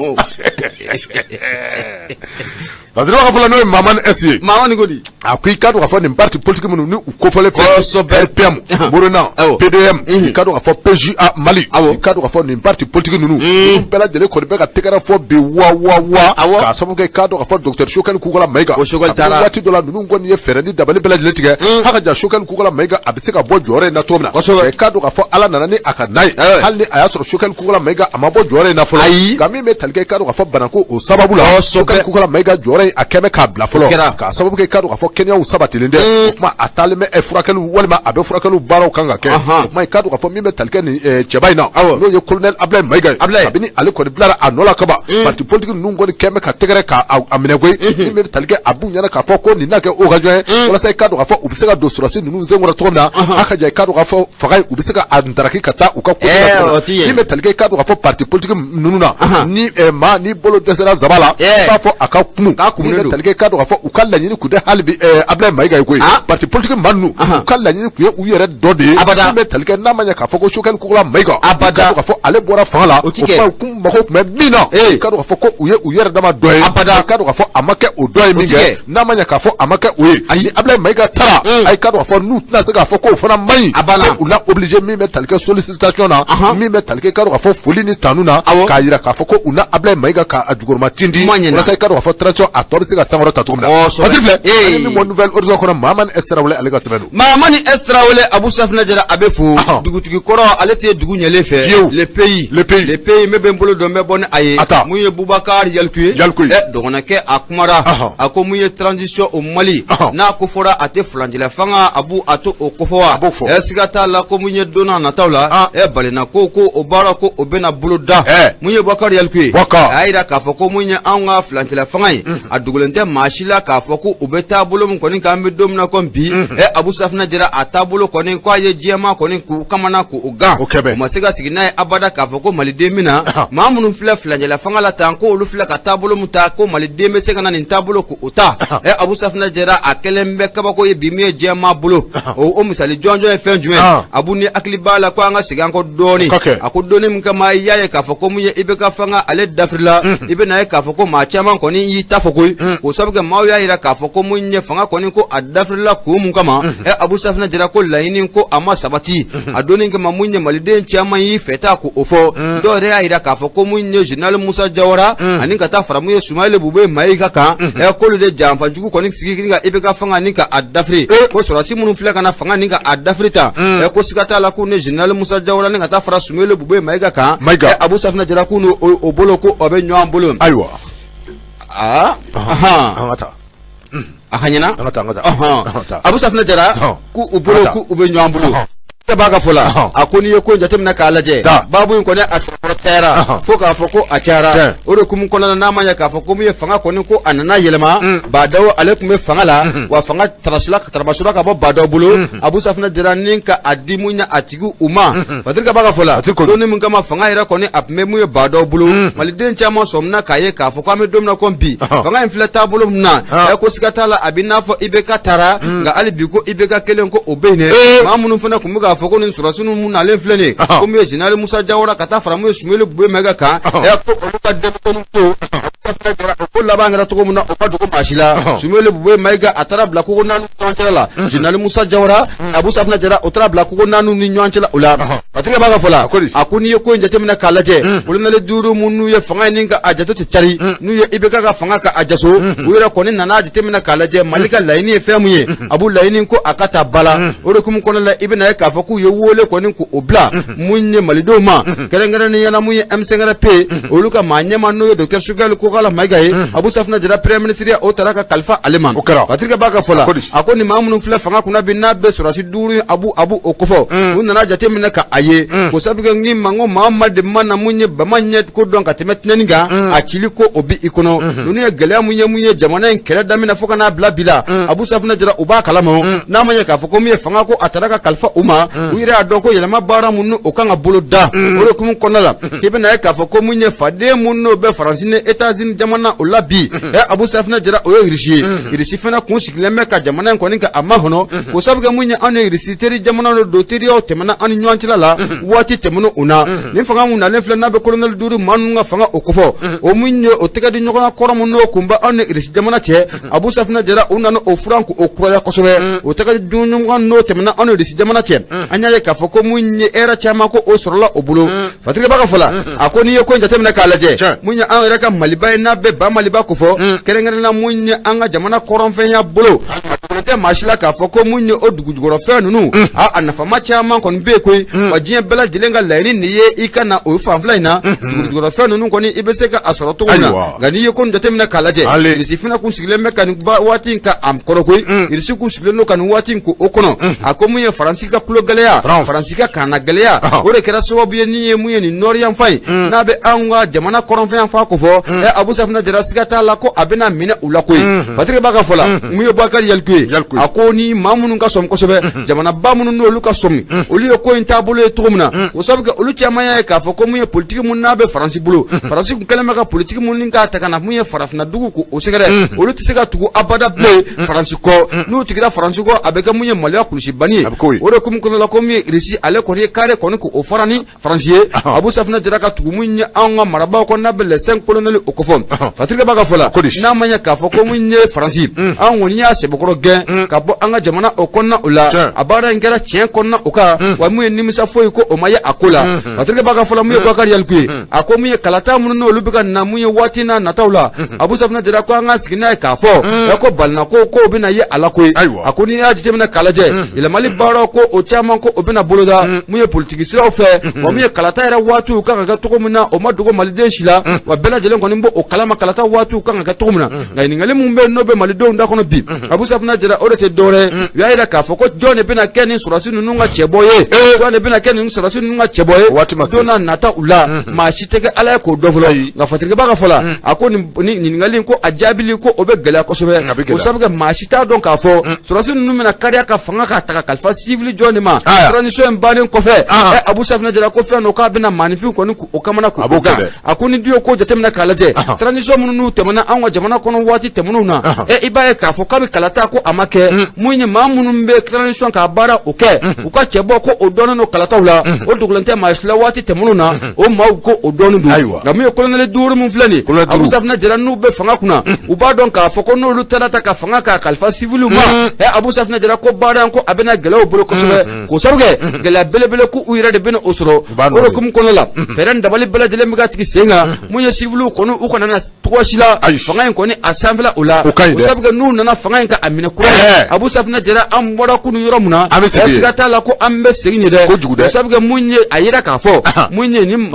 Fasiriba ka fɔ la n'o ye Mamani S ye Mamani ko di a ko i k'a dɔn k'a fɔ nin parti politique minnu ni u kofɔlen filɛ kosɛbɛ RPM Morena PDM i k'a dɔn k'a fɔ PJA Mali i k'a dɔn k'a fɔ nin parti politique ninnu ninnu bɛɛ lajɛlen kɔni bɛ ka tɛgɛrɛ fɔ bi wa wa wa k'a sababu kɛ i k'a dɔn k'a fɔ docteur Choguel Kokalla Maïga o Choguel taara waati dɔ la ninnu kɔni ye fɛɛrɛ ni dabali bɛɛ lajɛlen tigɛ haka ja Choguel Kokalla Maïga a bɛ se ka bɔ jɔyɔrɔ in na cogo min na kosɛbɛ i k'a dɔn k'a fɔ Ala nana ni a ka na ye hali ni a y'a sɔrɔ Choguel Kokalla Maïga a ma bɔ jɔyɔrɔ in na fɔlɔ ayi nka min bɛ tali kɛ i k'a dɔn k'a fɔ banako o sababu la Choguel Kokalla Maïga jɔyɔrɔ in a kɛn bɛ k'a bila fɔlɔ k'a sababu kɛ i k'a dɔn k'a fɔ kɛnɛyaw sabatilen tɛ o tuma a taalen bɛ furakɛliw walima a bɛ furakɛliw baaraw kan ka kɛ o tuma i k'a dɔn k'a fɔ min bɛ tali kɛ nin cɛba in na n'o ye colonel Abdoulaye Maïga ye kabini ale kɔni bilara a nɔ la kaban parti politique ninnu kɔni kɛn bɛ ka tɛgɛrɛ k'a minɛ koyi min bɛ tali kɛ a b'u ɲɛna k'a fɔ ko nin na kɛ occasion ye walasa i k'a dɔn k'a fɔ u bɛ se ka don sɔrɔdasi ninnu senkɔrɔ cogo min na a ka ja i k'a dɔn k'a fɔ fanga in u bɛ se ka a ntaraki ka taa u ka ko min bɛ tali kɛ i k'a dɔn k'a fɔ parti politique ninnu na ni maa n'i bolo dɛsɛra zaba la i b'a fɔ a ka kumu min bɛ tali kɛ i k'a dɔn k'a fɔ u ka laɲini tun tɛ hali bi Abdoulaye Maïga ye koyi parti politique maa ninnu u ka laɲini tun ye u yɛrɛ dɔ de ye min bɛ tali kɛ n'a ma ɲɛ k'a fɔ ko Choguel Kokalla Maïga abada k'a dɔn k'a fɔ ale bɔra fanga la o tuma u mako tun bɛ min na i k'a dɔn k'a fɔ ko u ye u yɛrɛ dama dɔ ye abada k'a dɔn k'a fɔ a ma kɛ o dɔ ye min kɛ n'a ma ɲɛ k'a fɔ a ma kɛ o ye ni Abdoulaye Maïga taara a k'a dɔn k'a fɔ n'u tɛna se k'a fɔ k'o fana man ɲi a banna u la obligé min bɛ tali kɛ sollicitation na min bɛ tali kɛ k'a dɔn k'a fɔ foli ni tanu na k'a jira k'a fɔ ko u na Abdoulaye Maïga k'a jukɔrɔma tindi walasa i k'a dɔn k'a fɔ transition a a tɔ bɛ se ka sankɔrɔta cogo min na. Patiri filɛ an ye min bɔ Nouvel Horizon kɔnɔ, Mahamani S Tarawele ale ka sɛbɛn don. Mahamani S Tarawele, Abu Safinɛ Jara, a bɛ fo. Dugutigi kɔrɔ, ale tɛ dugu ɲɛlen fɛ. Fiyewu. Le pays. Le pays. Le pays, n bɛ n bolo don, n bɛ bɔ ni a ye. A ta. Mun ye Bubakari Yaliku ye? Yaliku ye. Dɔgɔnɔkɛ, a kumara. A ko mun ye transition au Mali? N'a ko fɔra, a tɛ furancɛla fanga, Abu, a to o kofɔ wa? A b'o fɔ. Siga t'a la ko mun ye don n'a nataw la, balenna ko o baara ko o bɛna bolo da. Mun ye Bubakari Yaliku ye? Bubakari. A y'a jira k'a fɔ ko mun ye anw ka furancɛla fanga ye, a dogolen tɛ maa si la k'a fɔ ko u bɛ taabolo min kɔni kan, an bɛ don min na komi bi, Abu Safinɛ Jara, a taabolo kɔni k'a ye diɲɛmaa kɔni k'u kamana k'u gan. O kɛ bɛn. U ma se ka sigi n'a ye abada k'a fɔ ko maliden min na, maa minnu filɛ furancɛla fanga la tan, ko olu filɛ ka taabolo min ta, ko maliden bɛ se ka na nin taabolo k'o ta. Abu Safinɛ Jara, a kɛlen bɛ kabako ye bi min ye diɲɛmaa bolo. O misali jɔnjɔn ye fɛn jumɛn? Abu, ni hakili b'a la ko an ka segin an kɔ dɔɔnin. A ko donni min kama, i y'a ye k'a fɔ ko mun ye IBK fanga ale dafirila, i bɛna ye k'a fɔ ko maa caman kɔni y'i ta fɔ koyi, k'o sabu kɛ maaw y'a jira k'a fɔ ko mun ye fanga kɔni ko a dafirila kun mun kama. Abu Safinɛ Jara, ko laɲini ko a ma sabati a donni kama, mun ye maliden caman y'i fɛ ta k'o fɔ. Dɔw yɛrɛ y'a jira k'a fɔ ko mun ye général Musa Jawara ani ka taa fara mun ye Sumayila Bube Mayiga kan, k'olu de janfa jugu kɔni sigi ka IBK fanga ni ka a dafiri, ko sɔrɔdasi minnu filɛ ka na fanga ni ka a dafiri tan, ko siga t'a la k'u ni général Musa Jawara ni ka taa fara Sumayila Bube Mayiga kan, Abu Safinɛ Jara, k'u n'o o bolo ko o bɛ ɲɔgɔn bolo. Ayiwa. Aa. An ka taa. A ka ɲɛna. An ka taa, an ka taa. An ka taa. Abu Safinɛ Jara, k'u bolo k'u bɛ ɲɔgɔn bolo. B'a ka fɔ la, a ko n'i ye ko jateminɛ k'a lajɛ, baabu in kɔni a sɔrɔ cayara fo k'a fɔ ko a cayara. O de kun kɔnɔna, n'a ma ɲɛ k'a fɔ ko min ye fanga kɔni ko a nana yɛlɛma, Ba Daw ale tun bɛ fanga la, wa fanga tarabasura ka bɔ Ba Daw bolo, Abu Safinɛ Jara, ni ka a di mun ye a tigi u ma. Patiri b'a ka fɔ la, don min kama fanga yɛrɛ kɔni a tun bɛ mun ye Ba Daw bolo, maliden caman sɔmina k'a ye k'a fɔ k'an bɛ don min na ko bi, fanga in filɛ taabolo min na, ko siga t'a la, a bɛ n'a fɔ IBK taara, nka hali bi ko IBK kelen ko o bɛ yen dɛ. Maa minnu fana tun bɛ k'a fɔ ko nin sɔrɔdasi minnu nalen filɛ nin ye, ko min ye général Musa Jawara ka taa fara mun ye Sumayila Bube Mayiga kan, ko olu ka denmisɛnnin ko o ko laban kɛra cogo min na, o ma dogo maa si la. Sumayila Bube Mayiga, a taara bila kogo naani ɲɔgɔn cɛla la. Général Musa Jawara, Abu Safinɛ Jara, o taara bila kogo naani ni ɲɔgɔn cɛla o la. Patiri b'a ka fɔ la, a ko n'i ye ko in jateminɛ k'a lajɛ, kolonɛli duuru minnu ye fanga in ka a jate tɛ cari, n'u ye IBK ka fanga ka a jaso, u yɛrɛ kɔni nana jateminɛ k'a lajɛ, Mali ka laɲini ye fɛn mun ye, Abu, laɲini ko a ka taa ba la. O de hukumu kɔnɔna la, i bɛna ye k'a fɔ k'u ye wele kɔni k'o bila mun ye malidenw ma, kɛrɛnkɛrɛnnenya la mun ye M5RP olu ka maa ɲɛmaa, n'o ye docteur Choguel Kokala Mayiga ye. Abu Safinɛ Jara, premier ministre, o taara ka kalifa ale ma. Patiri b'a ka fɔ la, a ko nin maa minnu filɛ fanga kunna bi, n'a bɛ sɔrɔdasi duuru ye, Abu o kofɔ, u nana jateminɛ ka a ye ko sabu kɛ ni maa ko maa ma de ma na mun ye bama ɲɛ ko dɔn ka tɛmɛ tɛnɛni kan, a cili ko o bi i kɔnɔ. Ninnu ye gɛlɛya mun ye jamana in kɛlɛ daminɛ fo ka n'a bila bi la, Abu Safinɛ Jara, u b'a kalama. N'a ma ɲɛ k'a fɔ ko min ye fanga ko a taara ka kalifa u ma, u yɛrɛ y'a dɔn ko yɛlɛma baara mun o kan ka bolo da. O de hukumu kɔnɔna la, k'i bɛna ye k'a fɔ ko mun ye faden mun n'o bɛ Faransi ni États-Unis jamana o la bi, Abu Safinɛ Jara, o ye Irisi ye. Irisi fana kun sigilen bɛ ka jamana in kɔni ka a makɔnɔ, k'o sabu kɛ mun ye anw ni Irisi teri jamana dɔ don, teriyaw tɛmɛna an ni ɲɔgɔn cɛla la waati tɛmɛnen o na. Nin fanga mun nalen filɛ, n'a bɛ kolonɛli duuru maa ninnu ka fanga o kofɔ, o mun ye o tɛgɛ di ɲɔgɔn na kɔrɔ mun n'o kun bɛ anw ni Irisi jamana cɛ, Abu Safinɛ Jara, u nana o furan k'o kuraya kosɛbɛ. O tɛgɛ di ɲɔgɔn n'o tɛmɛna anw ni Irisi jamana cɛ, an y'a ye k'a fɔ ko mun ye hɛrɛ caman ko o sɔrɔla o bolo. Patiri b'a ka fɔ la, a ko n'i ye ko in jateminɛ k'a lajɛ, mun ye an yɛrɛ ka Maliba ye, n'a bɛ ba Maliba kofɔ, kɛrɛnkɛrɛnnenya mun ye an ka jamana kɔrɔnfɛnya bolo, a dogolen tɛ maa si la k'a fɔ ko mun ye o dugujukɔrɔfɛn ninnu, a nafama caman kɔni bɛ yen koyi. Wa diɲɛ bɛɛ lajɛlen ka laɲini nin ye i ka na o fanfila in na, dugujukɔrɔfɛn ninnu kɔni i bɛ se ka a sɔrɔ cogo min na. Nka n'i ye ko nin jateminɛ k'a lajɛ, Irisi fana kun sigilen bɛ ka nin waati in ka a kɔnɔ koyi. Irisi kun sigilen don ka nin waati in ko o kɔnɔ. A ko mun ye Faransi ka tulo gɛlɛya, Faransi ka kanna gɛlɛya, o de kɛra sababu ye ni ye mun ye nin nord yanfan in, n'a bɛ anw ka jamana kɔrɔnfɛ yanfan kofɔ. Abu Safinɛ Jara, siga t'a la ko a bɛna minɛ u la koyi. Patiri b'a ka fɔ la, mun ye Bubakari Yaliku ye, a ko ni maa minnu ka sɔmi kosɛbɛ, jamanaba minnu n'olu ka sɔmi, olu ye ko in taabolo ye cogo min na, o sabu kɛ olu caman y'a ye k'a fɔ ko mun ye politiki mun n'a bɛ Faransi bolo, Faransi kun kɛlen bɛ ka politiki mun k'a ta ka na mun ye farafinna dugu k'o sɛgɛrɛ, olu tɛ se ka tugu abada bilen Faransi kɔ. N'u tugura Faransi kɔ, a bɛ kɛ mun ye maloya kulusibani ye. O de hukumu kɔnɔna la, ko mun ye Irisi ale kɔni ye kare kɔni k'o fara ni Faransi ye, Abu Safinɛ Jara, ka tugu mun ye anw ka marabaaw kɔ, n'a bɛ les cinq colonels o kofɔ. Patiri b'a ka fɔ la, n'a ma ɲɛ k'a fɔ ko mun ye Faransi, anw kɔni y'a sɛbɛkɔrɔ gɛn. gɛn ka bɔ an ka jamana o kɔnɔna o la. A baara in kɛra tiɲɛ kɔnɔna o kan, wa mun ye nimisa foyi ko o ma ye a ko la. Patrick Ba ka fɔ la, mun ye Bubakari Yaliku ye, a ko mun ye kalata minnu n'olu bɛ ka na mun ye waati n'a nataw la, Abu Safinɛ Jara ko an ka sigi n'a ye k'a fɔ ko balina ko kow bɛna ye a la koyi. A ko n'i y'a jateminɛ k'a lajɛ, yɛlɛmali baaraw ko o caman ko o bɛna boloda mun ye politiki siraw fɛ, wa mun ye kalata yɛrɛ waatiw kan ka kɛ cogo min na, o ma dogo maliden si la, wa bɛɛ lajɛlen kɔni b'o kalama kalata waatiw kan ka kɛ cogo min na. Nka ɲininkali min bɛ yen n'o bɛ malidenw da kɔnɔ bi, Abu Safinɛ Jara, o de tɛ dɔwɛrɛ ye, u y'a jira k'a fɔ ko jɔn de bɛna kɛ nin sɔrɔdasi ninnu ka cɛbɔ ye, jɔn de bɛna kɛ nin sɔrɔdasi ninnu ka cɛbɔ ye waati ma se. Don n'a nata u la, maa si tɛ kɛ Ala ye k'o dɔn fɔlɔ. Nka Fatirikɛba ka fɔ la, a ko nin ɲininkali in ko a jaabili ko o bɛ gɛlɛya kosɛbɛ, A bɛ gɛlɛya. o sabu kɛ maa si t'a dɔn k'a fɔ sɔrɔdasi ninnu bɛna kariya ka fanga k'a ta ka kalifa sivili jɔn de ma transition in bannen kɔfɛ. Abu Safinɛ Jara ko fɛn dɔ k'a bɛna maaninfin kɔni o kamana A b'o kɛ dɛ. A ko ni du ye ko jateminɛ k'a lajɛ, transition minnu n'u tɛmɛna anw ka jamana kɔnɔ waati tɛmɛnenw na, i b'a ye k'a fɔ kabi kalata ko a ma kɛ, mun ye maa minnu bɛ transition k'a baara o kɛ, u ka cɛbɔ ko o dɔnnen don kalataw la, o dogolen tɛ maa si la waati tɛmɛnenw na, o maaw ko o dɔnnen don. Nka mun ye colonel duuru min filɛ nin ye, Abu Safinɛ Jara, n'u bɛ fanga kunna, u b'a dɔn k'a fɔ ko n'olu taara ta ka fanga k'a kalifa siviliw ma, Abu Safinɛ Jara ko baara in ko a bɛna gɛlɛya u bolo kosɛbɛ, k'o sabu kɛ gɛlɛya belebele ko u yɛrɛ de bɛna o sɔrɔ. O de hukumu kɔnɔ la, fɛɛrɛ ni dabali bɛɛ lajɛlen bɛ ka tigɛ sen kan mun ye siviliw kɔni u kana na cogo si la fanga in kɔni a sanfɛla o la, o ka ɲi dɛ. O sabu kɛ n'u nana fanga in ka a minɛ kura ye, Abu Safinɛ Jara, an bɔra kunun yɔrɔ min na, An bɛ segin yen. Siga t'a la ko an bɛ segin yen dɛ. Kojugu dɛ. O sabu kɛ mun ye a yira k'a fɔ mun ye ni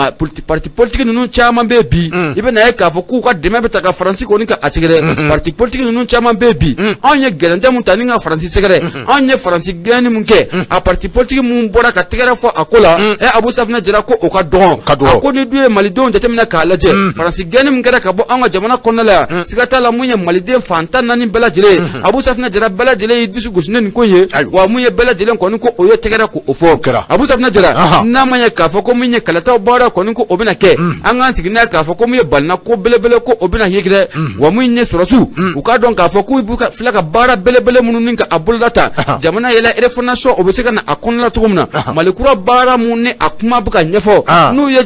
parti politique ninnu caman bɛ bi, i bɛ na ye k'a fɔ k'u ka dɛmɛ bɛ ta ka Faransi kɔni ka a sɛgɛrɛ. Parti politique ninnu caman bɛ bi, anw ye gɛlɛntɛ mun ta ni ka Faransi sɛgɛrɛ, anw ye Faransi gɛnni mun kɛ, a parti politique mun bɔra ka tɛgɛrɛ fɔ a ko la, Abu Safinɛ Jara ko o ka dɔgɔn. Ka dɔgɔn. A ko ni du ye malidenw jateminɛ k'a lajɛ, Faransi gɛnni mun kɛra ka bɔ an ka jamana kɔnɔna la yan, siga t'a la mun ye maliden fan 14 bɛɛ lajɛlen, Abu Safinɛ Jara, bɛɛ lajɛlen y'i dusu gosi ni nin ko in ye. Wa mun ye bɛɛ lajɛlen kɔni ko o ye tɛgɛrɛ ko o fɔ. Kɛra. Abu Safinɛ Jara, n'a ma ɲɛ k'a fɔ ko mun ye kalataw baara kɔni ko o bɛna kɛ, an k'an sigi n'a ye k'a fɔ ko mun ye balina ko belebele ko o bɛna ye dɛ. Wa mun ye sɔrɔsiw, u k'a dɔn k'a fɔ k'u b'u ka filɛ ka baara belebele minnu ni ka a boloda ta, jamana yɛlɛ refondation o bɛ se ka na a kɔnɔna cogo min na, Mali kura baara mun ni a kuma bɛ ka ɲɛfɔ, n'u ye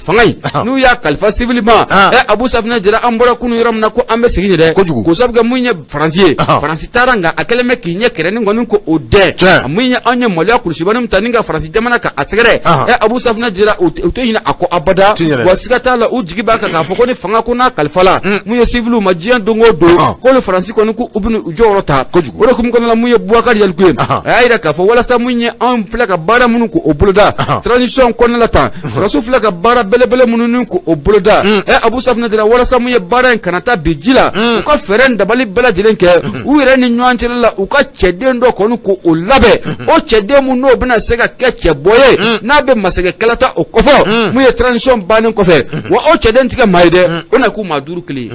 fanga in n'u y'a kalifa civil ma, Abu Safinɛ Jara, an bɔra kunun yɔrɔ min na ko an bɛ segin yen dɛ. Kojugu. K'o sabu kɛ mun ye Faransi ye, Faransi taara nka a kɛlen bɛ k'i ɲɛ kɛrɛnin kɔni ko o dɛn. Mun ye anw ye maloya kulusibani min ta ni ka Faransi jamana ka a sɛgɛrɛ, Abu Safinɛ Jara, u tɛ ɲinɛ a kɔ abada. Wa siga t'a la, u jigi b'a kan k'a fɔ ko ni fanga ko n'a kalifa la mun ye civiliw ma diɲɛ don o don, k'olu Faransi kɔni ko u bɛna u jɔyɔrɔ ta. Kojugu. O de hukumu kɔnɔna la, mun ye Bubakari Yaliku ye, a y'a jira k'a fɔ walasa mun ye anw filɛ ka baara minnu k'o boloda transition kɔnɔna la tan, sɔrɔsiw filɛ ka baara belebele minnu ni k'o boloda, Abu Safinɛ Jara, walasa mun ye baara in kana taa bin ji la, u ka fɛɛrɛ ni dabali bɛɛ lajɛlen kɛ u yɛrɛ ni ɲɔgɔn cɛla la, u ka cɛden dɔ kɔni k'o labɛn, o cɛden mun n'o bɛna se ka kɛ cɛbɔ ye n'a bɛ masakɛ kɛlɛ ta o kɔfɛ mun ye transition bannen kɔfɛ. Wa o cɛden tɛ kɛ maa ye dɛ, o na k'u maa duuru kelen ye.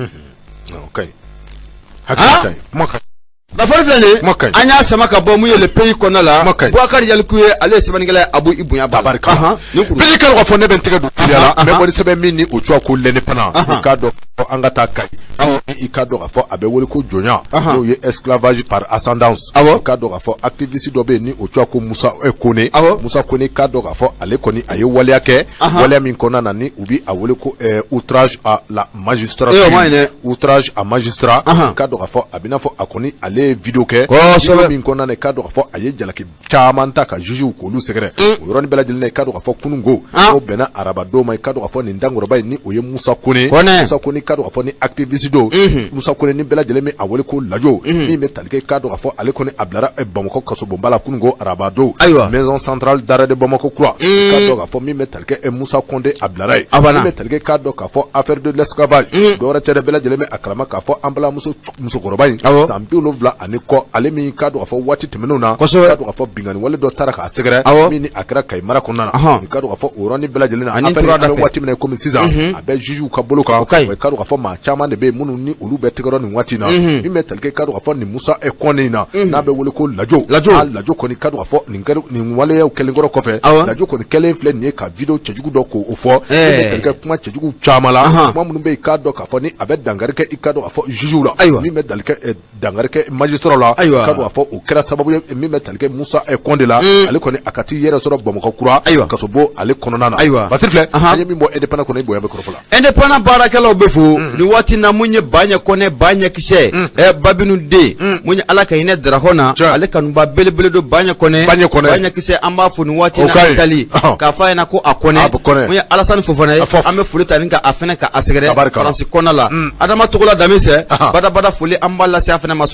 O ka ɲi, hakili ka ɲi, kuma ka ɲi. Kunnafoni filɛ nin ye, Kuma ka ɲi. An y'a sama ka bɔ mun ye Le Pays kɔnɔna la. Kuma ka ɲi. Bubakari Yaliku ye, ale ye sɛbɛnnikɛla ye, Abu i bonya b'a la. Tabarika. Nin kuru. Bɛɛ k'a dɔn k'a fɔ ne bɛ n tɛgɛ don teliya la, n bɛ bɔ ni sɛbɛn min ni o tɔgɔ ko L'Indépendant, i k'a dɔn an ka taa Kayi, i k'a dɔn k'a fɔ a bɛ wele ko jɔnya, n'o ye esclavage par ascendance. I k'a dɔn k'a fɔ activiste dɔ bɛ yen ni o tɔgɔ ko Musa Kone. Musa Kone, k'a dɔn k'a fɔ ale kɔni a ye waleya kɛ, waleya min kɔnɔna na ni u bɛ a wele ko outrage à la magistrature. O ma ɲi dɛ. Outrage à magistrat. K'a dɔn k'a fɔ a bɛ n'a fɔ a kɔni ale ye vidéo kɛ, vidéo min kɔnɔna na i k'a dɔn k'a fɔ a ye jalaki caman ta ka jugew k'olu sɛgɛrɛ. O yɔrɔnin bɛɛ lajɛlen na, i k'a dɔn k'a fɔ kununko, n'o bɛnna arabadon ma, i k'a dɔn k'a fɔ nin dankɔrɔba in ni o ye Musa Kone. Musa Kone, k'a dɔn k'a fɔ ni activiste don. Musa Kone ni bɛɛ lajɛlen bɛ a wele ko Lajo, min bɛ tali kɛ, i k'a dɔn k'a fɔ ale kɔni a bilara Bamakɔ kasobonba la kununko arabadon, maison centrale d'arrêt de Bamako kura. I k'a dɔn k'a fɔ min bɛ tali kɛ Musa Kone, a bilara yen. Min bɛ tali kɛ, k'a dɔn k'a fɔ affaire de l'esclavage, dɔwɛrɛ tɛ dɛ, bɛɛ lajɛlen bɛ a kalama k'a fɔ an balimamuso musokɔrɔba in, san 70 ani kɔ, ale min k'a dɔn k'a fɔ waati tɛmɛnenw na, k'a dɔn k'a fɔ binkanni wale dɔ taara k'a sɛgɛrɛ, min ni a kɛra Kayi mara kɔnɔna na, i k'a dɔn k'a fɔ o yɔrɔnin bɛɛ lajɛlen na, affaire an bɛ waati min na komi sisan, a bɛ jugew ka bolo kan. I k'a dɔn k'a fɔ maa caman de bɛ yen minnu ni olu bɛ tɛgɛrɔ nin waati in na. Min bɛ tali kɛ, k'a dɔn k'a fɔ nin Musa Kone in na, n'a bɛ wele ko Lajo, Lajo kɔni, k'a dɔn k'a fɔ nin nin waleyaw kɛlen kɔrɔ kɔfɛ, Lajo kɔni kɛlen filɛ nin ye ka vidéo cɛjugu dɔ k'o fɔ, min bɛ tali kɛ kuma cɛjugu caman la, kuma minnu bɛ yen k'a dɔn k'a fɔ ni a bɛ dankari kɛ, i k'a dɔn k'a fɔ jugew la, min bɛ tali kɛ dankari kɛ magistrat la. K'a dɔn k'a fɔ o kɛra sababu ye min bɛ tali kɛ Musa Kone la, ale kɔni a ka t'i yɛrɛ sɔrɔ Bamakɔ kura kasobon ale kɔnɔna na. Basiri filɛ. An ye min bɔ Indépendant kɔnɔ, i bonya bɛ kɔrɔfɔ la. Indépendant baarakɛlaw bɛ fo nin waati na. Mun ye Baɲɛ Kɔnɛ, Baɲɛ Kisɛ, Babinu den, mun ye Ala ka hinɛ Darakɔ na, ale kanuba belebele don Baɲɛ Kɔnɛ, Baɲɛ Kɔnɛ, Baɲɛ Kisɛ, an b'a fo nin waati na Itali, k'a fɔ a ɲɛna ko a Kɔnɛ. Mun ye Alasani Fofana ye, an bɛ foli ta ni ka a fɛnɛ ka a sɛgɛrɛ Faransi kɔnɔna la. Adama Togola Damisɛ, badabada foli an b'a lase a fɛnɛ ma.